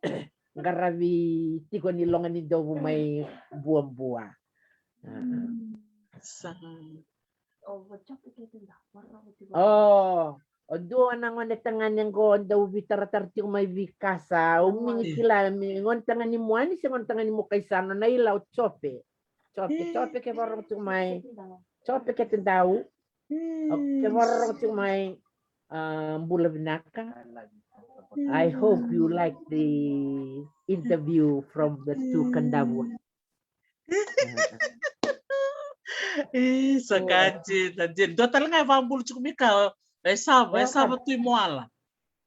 qaravi tiko ni loga ni dovu mai Buabua. A, a. Sa. O, o dua na gone tagane qo dau vitaratara tiko mai Vikasa, au mini kila me gone tagane Muani se gone tagane Mukaisano na ila o Jope. Jope, Jope ke vakarorogo tiko mai. Jope ke te dau. O, ke vakarorogo tiko mai. A, bula vinaka. I hope you like the interview from the two Kandavu. E, sa ka dina, dina. Dua tale ga e vakabula tiko mai ka, e Sava, e Sava Tui Moala.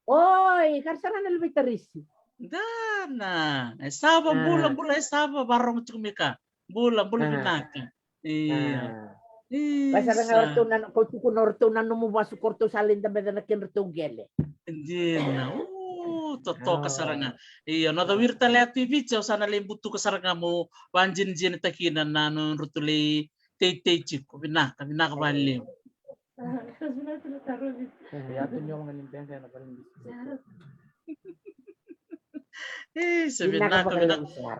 Oi, ka ra sara na luve i Tarisi. Dana, e Sava, bula, bula, e Sava, vakarorogo tiko mai ka. Bula, bula vinaka. Ia. Ka sara ga o ratou na, kau tukuna o ratou na nomu vasu ko ratou sa lai dabeca na kedratou qele. Dina. O, totoka sara ga. Io, na cawiri tale a Tui Viti, au sa na lai butuka sara ga mo vakadinadinataki kina na nodratou lai teitei tiko. Vinaka, vinaka vakalevu. Isa, vinaka,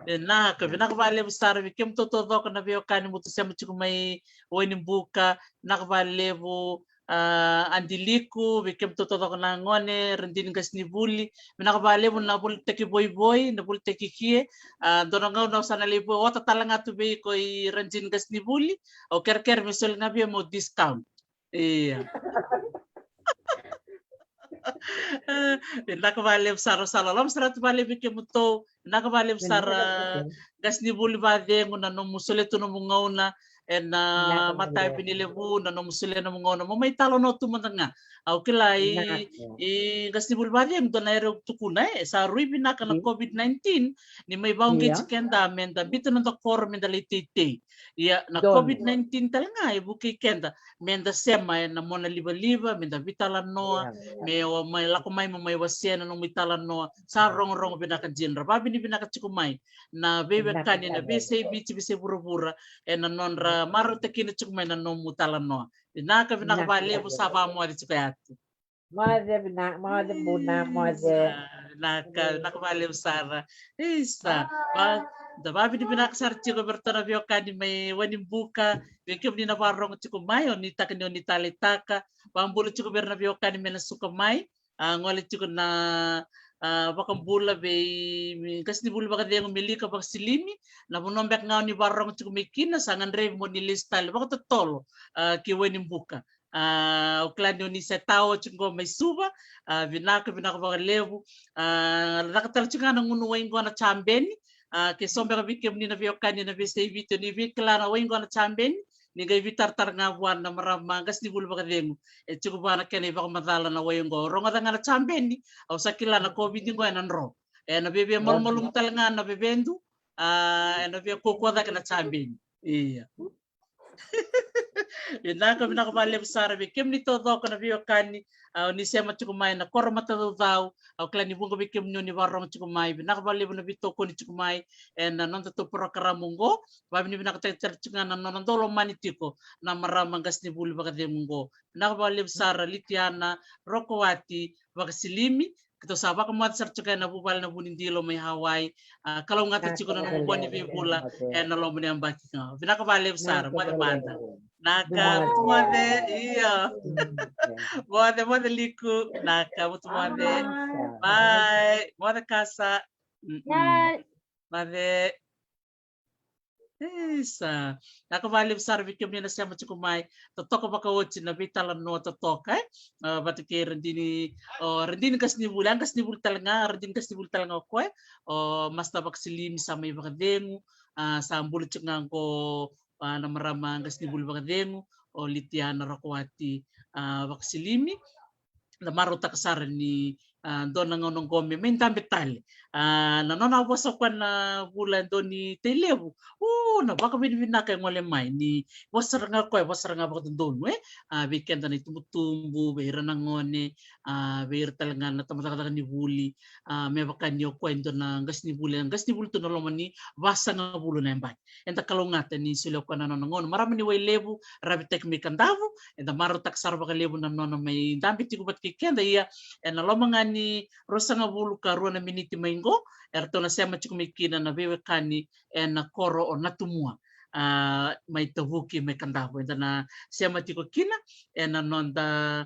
vinaka, vinaka vakalevu sara vei kemudou taucoko na veiwekani mo tou sema tiko mai Wainibuka. Vinaka vakalevu, a, Adiliku, vei kemudou taucoko na gone, radini qasenivuli. Vinaka vakalevu na volitaki voivoi, na volitaki kie. A, dua na gauna au sa na lai vo, ota tale ga tu vei iko i radini qasenivuli. Au kerekere me soli ga vei au mo discount. Ia. Vinaka vakalevu sara, sa loloma sara tu vakalevu vei kemudou. Vinaka vakalevu sara, qasenivuli vacegu, na nomu solia tu nomu gauna ena mataveini levu, na nomu solia nomu gauna mo mai talanoa tu mada ga. Au kila i, i qasenivuli vacegu, dua na era au tukuna, e sa rui vinaka na covid nineteen ni mai vakauqeti keda meda biuta noda koro meda lai teitei. Ia na covid nineteen tale ga e vukei keda meda sema ena mona livaliva, meda veitalanoa, me o mai lako mai mo mai wasea na nomu italanoa. Sa rogorogo vinaka dina, ra vakavinavinaka tiko mai na veiwekani ena veiyasai Viti, veiyasai vuravura, ena nodra marautaka kina tiko mai na nomu talanoa. Vinaka, vinaka vakalevu, sa vakamoce tiko yatu. Moce vinaka, moce buna, moce. Vinaka, vinaka vakalevu sara. Isa, da vakavinavinaka sara tiko vei iratou na veiwekani mai Wainibuka, vei kemuni na vakarorogo tiko mai, o ni taka ni o ni taleitaka, vakabula tiko vei ira na veiwekani mai na suka mai, a, gole tiko na a, vakabula vei qasenivuli vakacegu Melika Vakasilimi, na vanua beka ga o ni vakarorogo tiko mai kina, sa gadrevi mo ni lesu tale vakatotolo, a, ki Wainibuka. A, au kila ni o ni se tao tiko qo mai Suva, a, vinaka, vinaka vakalevu. A, caka tale tiko ga na gunu wai qo na Jabeni, a, ke so beka vei kemuni na veiwekani na veiyasai Viti, ni via kila na wai qo na Jabeni, ni qai veitaratara ga vua na marama qasenivuli vakacegu. E tiko vua na kena ivakamacala na wai qo. Rogoca ga na Jabeni, au sa kila na COVID qo ena dro. Ena via, via malumalumu tale ga na vevedu, a, ena via kaukaua cake na Jabeni. Ia. Vinaka, vinaka vakalevu sara vei kemuni taucoko na veiwekani, a, o ni sema tiko mai na koro matacaucau, au kila ni vuqa vei kemuni o ni vakarorogo tiko mai, vinaka vakalevu na veitokoni tiko mai ena nodatou porokaramu qo. Vakavinavinakataki tale tiko ga na nona dau lomani tiko na marama qasenivuli vakacegu qo. Vinaka vakalevu sara Litiana Rokowati Vakasilimi, keitou sa vakamoce sara tiko ena vuvale na Vunidilo mai Hawaii. A, kalougata tiko na nomu boni veivula ena loma ni yabaki ga. Vinaka vakalevu sara, moce mada. Naka, moce, io. Moce, moce Liku, naka, moce. Bye, moce Kasa. Mm-mm. Moce. Isa. Naka vakalevu sara vei kemuni na sema tiko mai. Totoka vakaoti na veitalanoa totoka, e? A, vata kei Radini, o, Radini qasenivuli, a, qasenivuli tale ga, Radini qasenivuli tale ga o koya. O Master Vakasilimi sa mai vakacegu, a, sa bula tiko ga qo, a, na marama qasenivuli vakacegu, o Litiana Rokowati, a, Vakasilimi. Da marautaka sara ni, a, dua na gauna qo me mai dabe tale. A, na nona vosa o koya na vula e dua ni tei levu. O, na vakavinavinaka e gole mai ni vosa sara ga o koya, vosa sara ga vakadodonu, e? A, vei keda na itubutubu, vei ira na gone, a, vei ira tale ga na tabacakacaka ni vuli, a, me vaka ni o koya e dua na qasenivuli, qasenivuli tu na loma ni vasagavulu na yabaki. Eda kalougata ni solia o koya na nona gauna. Marama ni Wailevu, Ravitaki mai Kadavu, eda marautaka sara vakalevu na nona mai dabe tiko vata kei keda. Ia, ena loma ga ni ruasagavulu ka rua na miniti mai qo, eratou na sema tiko mai kina na veiwekani ena koro o Natumua, a, mai Tavuki mai Kadavu. Eda na sema tiko kina ena noda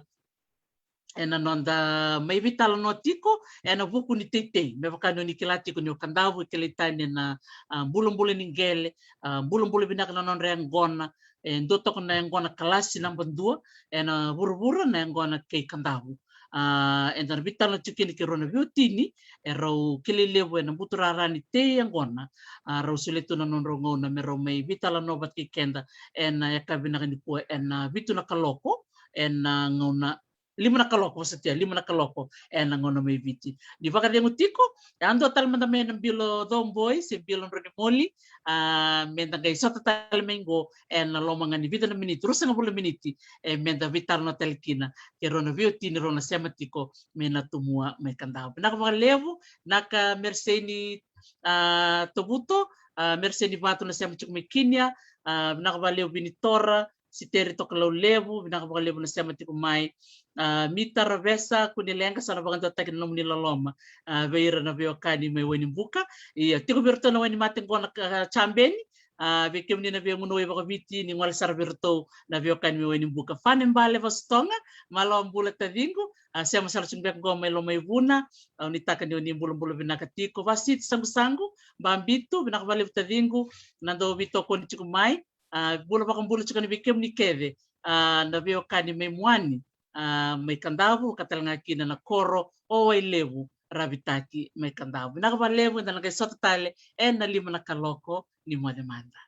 ena noda mai veitalanoa tiko ena vuku ni teitei. Me vaka ni o ni kila tiko ni o Kadavu e kilai tani ena, a, bulabula ni qele, a, bulabula vinaka na nodra yaqona, e dua toka na yaqona kalasi naba dua ena vuravura na yaqona kei Kadavu. A, eda na veitalanoa tiko kina kei rau na veiwatini, e rau kilai levu ena buturara ni tei yaqona, a, rau solia tu na nodrau gauna me rau mai veitalanoa vata kei keda ena yakavi vinaka nikua ena vitu na kaloko, ena gauna lima na kaloko, vosa tiko, lima na kaloko ena gauna mai Viti. Ni vakacegu tiko, e a dua tale mada mai na bilo cowboy se bilo dronimoli, a, meda qai sota tale mai qo ena loma ga ni vica na miniti, ruasagavulu na miniti, e meda veitalanoa tale kina kei rau na veiwatini rau na sema tiko mai Natumua mai Kadavu. Vinaka vakalevu, naka Meriseni, a, Tovuto, a, Meriseni Vatu na sema tiko mai Kinia, a, vinaka vakalevu Vinitora, Siteri Tokalau Levu, vinaka vakalevu na sema tiko mai. A, Mita Ravesa, kua ni leqa, sa na vakaduataki na nomuni loloma, a, vei ira na veiwekani mai Wainibuka. Ia, tiko vei iratou na wainimate qo na, a, Jabeni. A, vei kemuni na veigauna wai vakaviti, ni gole sara vei iratou na veiwekani mai Wainibuka. Fane Bale Vasutoga, malo bula taciqu. A, sema sara tiko beka qo mai Lomaivuna. A, au nuitaka ni o ni bulabula vinaka tiko. Vasiti Saqusagu Babitu, vinaka vakalevu taciqu. Na dau veitokoni tiko mai. A, bula vakabula tiko yani vei kemuni kece, a, na veiwekani mai Muani, a, mai Kadavu, ka tale ga kina na koro o Wailevu, Ravitaki mai Kadavu. Vinaka vakalevu, eda na qai sota tale ena lima na kaloko, ni moce mada.